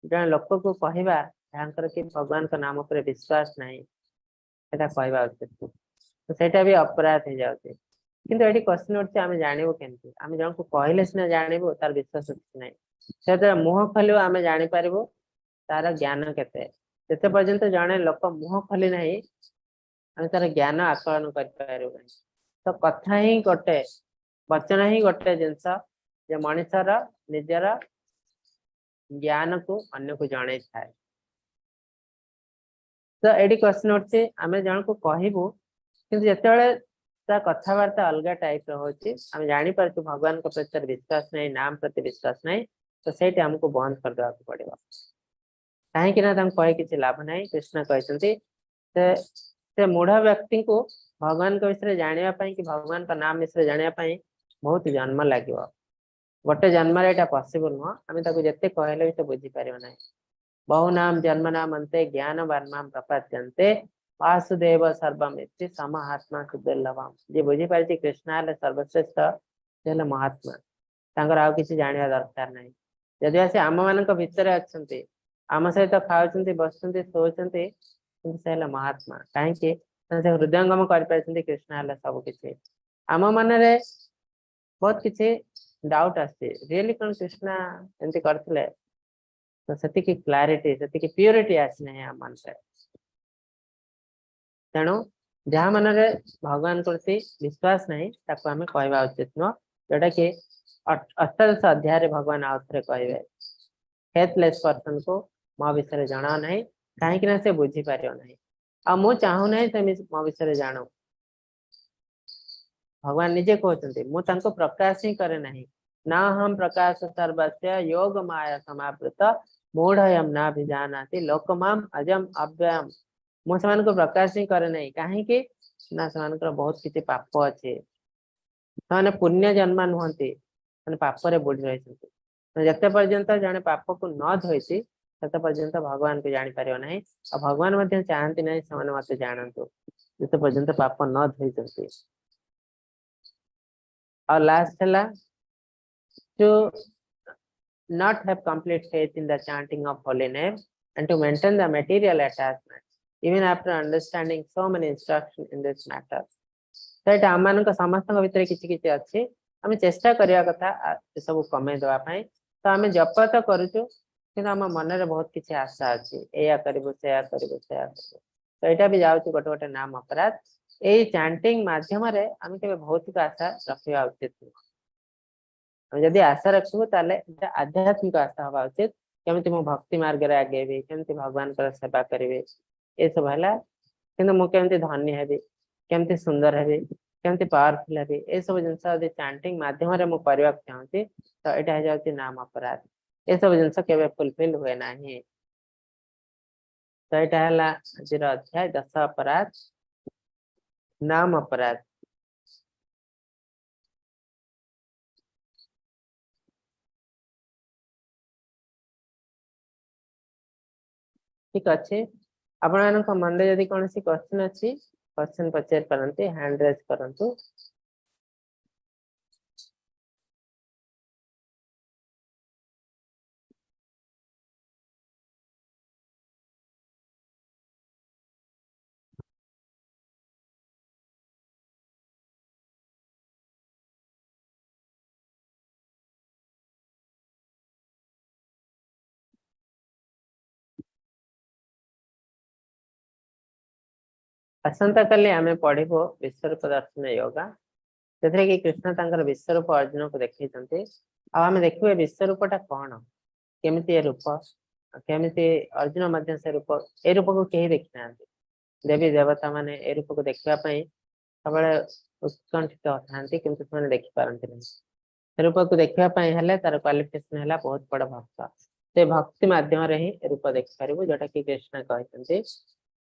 ଜଣେ ଲୋକକୁ କହିବା, ଯାହାଙ୍କର କି ଭଗବାନଙ୍କ ନାମ ଉପରେ ବିଶ୍ୱାସ ନାହିଁ, ସେଟା କହିବା ଉଚିତ। ତ ସେଇଟା ବି ଅପରାଧ ହେଇଯାଉଛି। କିନ୍ତୁ ଏଠି କ୍ୱେଶ୍ଚନ ଉଠୁଛି, ଆମେ ଜାଣିବୁ କେମିତି? ଆମେ ଜଣକୁ କହିଲେ ସିନା ଜାଣିବୁ ତାର ବିଶ୍ୱାସ ଅଛି କି ନାହିଁ। ସେ ଯେତେବେଳେ ମୁହଁ ଖୋଲିବ, ଆମେ ଜାଣିପାରିବୁ ତାର ଜ୍ଞାନ କେତେ। ଯେତେ ପର୍ଯ୍ୟନ୍ତ ଜଣେ ଲୋକ ମୁହଁ ଖୋଲି ନାହିଁ, ଆମେ ତାର ଜ୍ଞାନ ଆକଳନ କରିପାରିବୁ ନାହିଁ। ତ କଥା ହିଁ ଗୋଟେ, ବଚନ ହିଁ ଗୋଟେ ଜିନିଷ ଯେ ମଣିଷର ନିଜର ଜ୍ଞାନକୁ ଅନ୍ୟକୁ ଜଣେଇଥାଏ। ତ ଏଠି କ୍ୱେଶ୍ଚନ ଉଠୁଛି, ଆମେ ଜଣକୁ କହିବୁ, କିନ୍ତୁ ଯେତେବେଳେ ତା କଥାବାର୍ତ୍ତା ଅଲଗା ଟାଇପ ର ହଉଛି, ଆମେ ଜାଣିପାରୁଛୁ ଭଗବାନଙ୍କ ପ୍ରତି ତାର ବିଶ୍ୱାସ ନାହିଁ, ନାମ ପ୍ରତି ବିଶ୍ୱାସ ନାହିଁ, ତ ସେଇଠି ଆମକୁ ବନ୍ଦ କରିଦେବାକୁ ପଡିବ। କାହିଁକି ନା ତାଙ୍କୁ କହି କିଛି ଲାଭ ନାହିଁ। କୃଷ୍ଣ କହିଛନ୍ତି, ସେ ମୂଢ ବ୍ୟକ୍ତିଙ୍କୁ ଭଗବାନଙ୍କ ବିଷୟରେ ଜାଣିବା ପାଇଁ କି ଭଗବାନଙ୍କ ନାମ ବିଷୟରେ ଜାଣିବା ପାଇଁ ବହୁତ ଜନ୍ମ ଲାଗିବ। ଗୋଟେ ଜନ୍ମରେ ଏଇଟା ପସିବଲ ନୁହଁ। ଆମେ ତାକୁ ଯେତେ କହିଲେ ବି ସେ ବୁଝିପାରିବ ନାହିଁ। ବହୁନାମ ଜନ୍ମନାମ ଅନ୍ତେ ଜ୍ଞାନବାନ୍ ମାମ୍ ପ୍ରପଦ୍ୟନ୍ତେ ବାସୁଦେବ ସର୍ବମ ଇତି ସ ମହାତ୍ମା ସୁଦୁର୍ଲଭମ୍। ଯିଏ ବୁଝିପାରିଛି କୃଷ୍ଣ ହେଲେ ସର୍ବଶ୍ରେଷ୍ଠ, ସେ ହେଲେ ମହାତ୍ମା। ତାଙ୍କର ଆଉ କିଛି ଜାଣିବା ଦରକାର ନାହିଁ। ଯଦି ସେ ଆମ ମାନଙ୍କ ଭିତରେ ଅଛନ୍ତି, ଆମ ସହିତ ଖାଉଛନ୍ତି, ବସୁଛନ୍ତି, ଶୋଉଛନ୍ତି, କିନ୍ତୁ ସେ ହେଲେ ମହାତ୍ମା। କାହିଁକି ନା ସେ ହୃଦୟଙ୍ଗମ କରିପାରିଛନ୍ତି କୃଷ୍ଣ ହେଲେ ସବୁ କିଛି। ଆମ ମନରେ ବହୁତ କିଛି ଡାଉଟ ଆସୁଛି, ରିଏଲି କଣ କୃଷ୍ଣ ଏମିତି କରିଥିଲେ? ତ ସେତିକି କ୍ଲାରିଟି, ସେତିକି ପ୍ୟୁରିଟି ଆସିନାହିଁ ଆମ ମନରେ। ତେଣୁ ଯାହା ମନରେ ଭଗବାନ ପ୍ରତି ବିଶ୍ୱାସ ନାହିଁ, ତାକୁ ଆମେ କହିବା ଉଚିତ ନୁହଁ। ଯୋଉଟା କି ଅଷ୍ଟାଦଶ ଅଧ୍ୟାୟରେ ଭଗବାନ ଆଉ ଥରେ କହିବେ, ଫେଥଲେସ୍ ପର୍ସନ କୁ ମୋ ବିଷୟରେ ଜଣାଅ ନାହିଁ, କାହିଁକି ନା ସେ ବୁଝିପାରିବ ନାହିଁ। ଆଉ ମୁଁ ଚାହୁଁନାହିଁ ସେ ମୋ ବିଷୟରେ ଜାଣୁ। ଭଗବାନ ନିଜେ କହୁଛନ୍ତି, ମୁଁ ତାଙ୍କୁ ପ୍ରକାଶ ହିଁ କରେ ନାହିଁ। ନାହଂ ପ୍ରକାଶ ସର୍ବସ୍ୟ ଯୋଗ ମାୟା ସମାବୃତ ମୂଢୟମ ନାଭିଜାନାତି ଲୋକମାମ ଅଜମ ଅବ୍ୟୟମ। ମୁଁ ସେମାନଙ୍କୁ ପ୍ରକାଶ ହିଁ କରେ ନାହିଁ। କାହିଁକି ନା ସେମାନଙ୍କର ବହୁତ କିଛି ପାପ ଅଛି। ସେମାନେ ପୁଣ୍ୟ ଜନ୍ମା ନୁହନ୍ତି, ସେମାନେ ପାପରେ ବୁଡି ରହିଛନ୍ତି। ତ ଯେତେ ପର୍ଯ୍ୟନ୍ତ ଜଣେ ପାପକୁ ନ ଧୋଇଛି, ସେତେ ପର୍ଯ୍ୟନ୍ତ ଭଗବାନଙ୍କୁ ଜାଣିପାରିବ ନାହିଁ। ଆଉ ଭଗବାନ ମଧ୍ୟ ଚାହାନ୍ତି ନାହିଁ ସେମାନେ ମତେ ଜାଣନ୍ତୁ, ଯେତେ ପର୍ଯ୍ୟନ୍ତ ପାପ ନ ଧୋଇଛନ୍ତି। ଆଉ ଲାଷ୍ଟ ହେଲା to not have complete faith in the chanting of holy name. and to maintain the material attachment even after understanding so many instructions in this matter. ତ ଏଇଟା ଆମମାନଙ୍କ ସମସ୍ତଙ୍କ ଭିତରେ କିଛି କିଛି ଅଛି। ଆମେ ଚେଷ୍ଟା କରିବା କଥା ଏସବୁ କମେଇ ଦବା ପାଇଁ। ତ ଆମେ ଜପ ତ କରୁଛୁ, କିନ୍ତୁ ଆମ ମନରେ ବହୁତ କିଛି ଆଶା ଅଛି, ଏଇଆ କରିବୁ, ସେୟା କରିବୁ, ସେୟା କରିବୁ। ତ ଏଇଟା ବି ଯାଉଛି ଗୋଟେ ଗୋଟେ ନାମ ଅପରାଧ। ଏଇ ଚାଣ୍ଟିଂ ମାଧ୍ୟମରେ ଆମେ କେବେ ଭୌତିକ ଆଶା ରଖିବା ଉଚିତ ନୁହଁ। ଆମେ ଯଦି ଆଶା ରଖିବୁ, ତାହେଲେ ଏଇଟା ଆଧ୍ୟାତ୍ମିକ ଆଶା ହବା ଉଚିତ। କେମିତି ମୁଁ ଭକ୍ତି ମାର୍ଗରେ ଆଗେଇବି, କେମିତି ଭଗବାନଙ୍କର ସେବା କରିବି, ଏସବୁ ହେଲା। କିନ୍ତୁ ମୁଁ କେମିତି ଧନୀ ହେବି, କେମିତି ସୁନ୍ଦର ହେବି, କେମିତି ପାୱାରଫୁଲ ହେବି, ଏସବୁ ଜିନିଷ ଯଦି ଚାଣ୍ଟିଂ ମାଧ୍ୟମରେ ମୁଁ କରିବାକୁ ଚାହୁଁଛି, ତ ଏଇଟା ହେଇଯାଉଛି ନାମ ଅପରାଧ। ଏସବୁ ଜିନିଷ କେବେ ଫୁଲଫିଲ ହୁଏ ନାହିଁ। ତ ଏଇଟା ହେଲା ଆଜିର ଅଧ୍ୟାୟ, 10 ଅପରାଧ, ନାମ ଅପରାଧ। ଠିକ ଅଛି, ଆପଣମାନଙ୍କ ମନରେ ଯଦି କୌଣସି କ୍ୱେଶ୍ଚନ ଅଛି, କ୍ୱେଶ୍ଚନ ପଚାରି ପାରନ୍ତି, ହ୍ୟାଣ୍ଡ ରେଜ୍ କରନ୍ତୁ। ଆସନ୍ତାକାଲି ଆମେ ପଢିବୁ ବିଶ୍ୱରୂପ ଦର୍ଶନ ୟୋଗା, ସେଥିରେ କି କୃଷ୍ଣ ତାଙ୍କର ବିଶ୍ୱରୂପ ଅର୍ଜୁନକୁ ଦେଖେଇଛନ୍ତି। ଆଉ ଆମେ ଦେଖିବୁ ଏ ବିଶ୍ୱରୂପଟା କଣ, କେମିତି ଏ ରୂପ, କେମିତି ଅର୍ଜୁନ ମଧ୍ୟ ସେ ରୂପ, ଏ ରୂପକୁ କେହି ଦେଖିନାହାନ୍ତି। ଦେବୀ ଦେବତା ମାନେ ଏ ରୂପକୁ ଦେଖିବା ପାଇଁ ସବୁବେଳେ ଉତ୍କଣ୍ଠିତ ଥାନ୍ତି, କିନ୍ତୁ ସେମାନେ ଦେଖିପାରନ୍ତି ନାହିଁ। ସେ ରୂପକୁ ଦେଖିବା ପାଇଁ ହେଲେ ତାର କ୍ୱାଲିଫିକେସନ ହେଲା ବହୁତ ବଡ ଭକ୍ତ। ସେ ଭକ୍ତି ମାଧ୍ୟମରେ ହିଁ ଏ ରୂପ ଦେଖିପାରିବୁ, ଯୋଉଟା କି କୃଷ୍ଣ କହିଛନ୍ତି।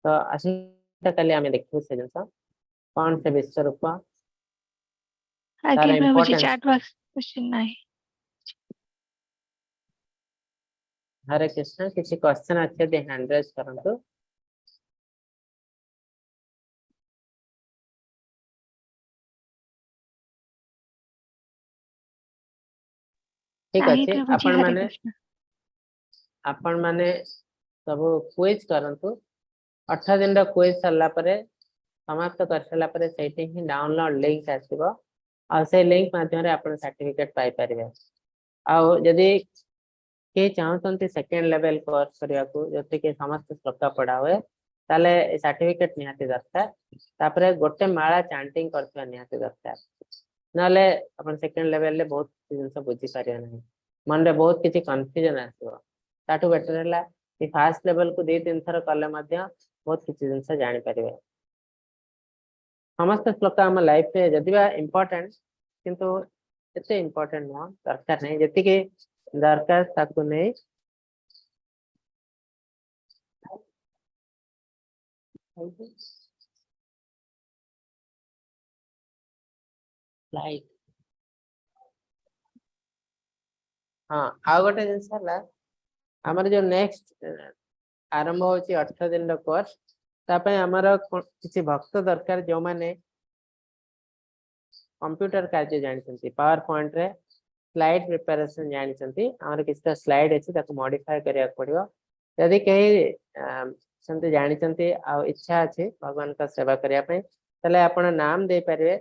ତ ଆସନ୍ତାକାଲି ଆମେ ଦେଖିବୁ ସେ ଜିନିଷ କଣ, ସେ ବିଶ୍ୱରୂପ, ତାର ଆଜ୍ଞା ପ୍ରଭୁଜୀ, importance. Chat box question ନାହିଁ। ହରେ କୃଷ୍ଣ। କିଛି କ୍ୱେଶ୍ଚନ ଅଛି ଯଦି ହ୍ୟାଣ୍ଡ ରେଜ୍ କରନ୍ତୁ। ଠିକ ନାହିଁ ଅଛି। ପ୍ରଭୁଜୀ, ଆପଣ ହରେ ମାନେ କୃଷ୍ଣ। ଆପଣ ମାନେ ସବୁ କୁଇଜ କରନ୍ତୁ। 18 ଦିନର କୁଇଜ ସରିଲା ପରେ, ସମାପ୍ତ କରିସାରିଲା ପରେ, ସେଇଠି ହିଁ ଡାଉନଲୋଡ ଲିଙ୍କ ଆସିବ ଆଉ ସେଇ ଲିଙ୍କ ମାଧ୍ୟମରେ ଆପଣ ସାର୍ଟିଫିକେଟ ପାଇପାରିବେ। ଆଉ ଯଦି କେହି ଚାହୁଁଛନ୍ତି second level course କରିବାକୁ, ଯୋଉଥିରେ କି ସମସ୍ତ ଶ୍ଲୋକ ପଢା ହୁଏ, ତାହେଲେ ସାର୍ଟିଫିକେଟ ନିହାତି ଦରକାର। ତାପରେ ଗୋଟେ ମାଳା ଚାଣ୍ଟିଂ କରିଥିବା ନିହାତି ଦରକାର। ନହେଲେ ଆପଣ ସେକେଣ୍ଡ ଲେଭେଲରେ ବହୁତ କିଛି ଜିନିଷ ବୁଝିପାରିବେ ନାହିଁ, ମନରେ ବହୁତ କିଛି କନଫ୍ୟୁଜନ ଆସିବ। ତାଠୁ ବେଟର ହେଲା କି ଫାର୍ଷ୍ଟ ଲେଭେଲକୁ 2-3 ଥର କଲେ ମଧ୍ୟ ବହୁତ କିଛି ଜିନିଷ ଜାଣିପାରିବେ। ସମସ୍ତ ଶ୍ଲୋକ ଆମ ଲାଇଫରେ ଯଦି ବା ଇମ୍ପୋର୍ଟାଣ୍ଟ, କିନ୍ତୁ ଏତେ ଇମ୍ପୋର୍ଟାଣ୍ଟ ନୁହଁ, ଦରକାର ନାହିଁ ଯେତିକି ଦରକାର ତାକୁ ନେଇ। ଲାଇଟ୍ ହଁ। ଆଉ ଗୋଟେ ଜିନିଷ ହେଲା, ଆମର ଯୋଉ ନେକ୍ସଟ ଆରମ୍ଭ ହଉଛି 18 ଦିନର କୋର୍ସ, ତା ପାଇଁ ଆମର କିଛି ଭକ୍ତ ଦରକାର, ଯୋଉମାନେ କମ୍ପ୍ୟୁଟର କାର୍ଯ୍ୟ ଜାଣିଛନ୍ତି, ପାୱାର ପଏଣ୍ଟରେ ସ୍ଲାଇଡ ପ୍ରିପାରେସନ ଜାଣିଛନ୍ତି। ଆମର କିଛିଟା ସ୍ଲାଇଡ ଅଛି, ତାକୁ ମଡିଫାଏ କରିବାକୁ ପଡିବ। ଯଦି କେହି ସେମିତି ଜାଣିଛନ୍ତି ଆଉ ଇଚ୍ଛା ଅଛି ଭଗବାନଙ୍କ ସେବା କରିବା ପାଇଁ, ତାହେଲେ ଆପଣ ନାମ ଦେଇପାରିବେ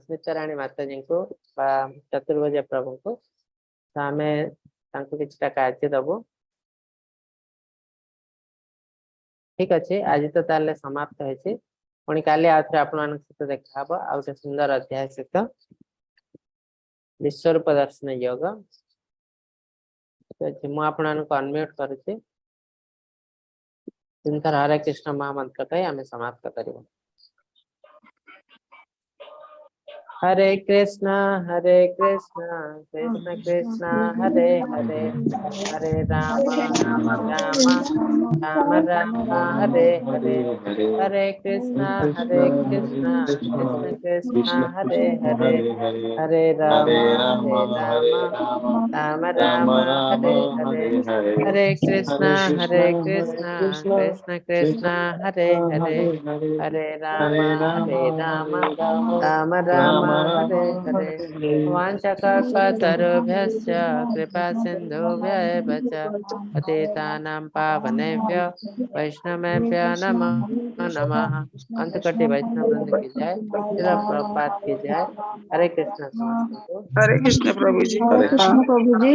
ସ୍ମିତାରାଣୀ ମାତାଜୀଙ୍କୁ ବା ଚତୁର୍ଭୁଜ ପ୍ରଭୁଙ୍କୁ। ତ ଆମେ ତାଙ୍କୁ କିଛିଟା କାର୍ଯ୍ୟ ଦବୁ। ଠିକ ଅଛି, ଆଜି ତ ତାହେଲେ ସମାପ୍ତ ହେଇଛି। ପୁଣି କାଲି ଆଉ ଥରେ ଆପଣମାନଙ୍କ ସହିତ ଦେଖା ହବ ଆଉ ଗୋଟେ ସୁନ୍ଦର ଅଧ୍ୟାୟ ସହିତ, ବିଶ୍ୱରୂପ ଦର୍ଶନ ଯୋଗ। ଠିକ ଅଛି, ମୁଁ ଆପଣମାନଙ୍କୁ ଅନମ୍ୟୁଟ କରୁଛି। ତିନିଥର ହରେ କୃଷ୍ଣ ମହାମନ୍ତ୍ର କହି ଆମେ ସମାପ୍ତ କରିବୁ। ହରେ କୃଷ୍ଣ ହରେ କୃଷ୍ଣ କୃଷ୍ଣ କୃଷ୍ଣ ହରେ ହରେ, ହରେ ରାମ ହରେ ରାମ ରାମ ରାମ ହରେ ହରେ, ହରେ କୃଷ୍ଣ ହରେ କୃଷ୍ଣ କୃଷ୍ଣ କୃଷ୍ଣ ହରେ ହରେ, ହରେ ରାମ ହରେ ରାମ ରାମ ରାମ ହରେ ହରେ, ହରେ କୃଷ୍ଣ ହରେ କୃଷ୍ଣ କୃଷ୍ଣ କୃଷ୍ଣ ହରେ ହରେ, ହରେ ରାମ ହରେ ରାମ ରାମ ରାମ हरे हरे। वाञ्छाकल्पतरुभ्यश्च कृपा सिन्धुभ्य एव च पतितानां पावनेभ्यो वैष्णवेभ्यो नमो नमः। अंतकटी वैष्णव वृंद की जय, श्रील प्रभुपाद की जय। हरे कृष्ण समस्त को। हरे कृष्ण प्रभु जी। हरे कृष्ण प्रभु जी।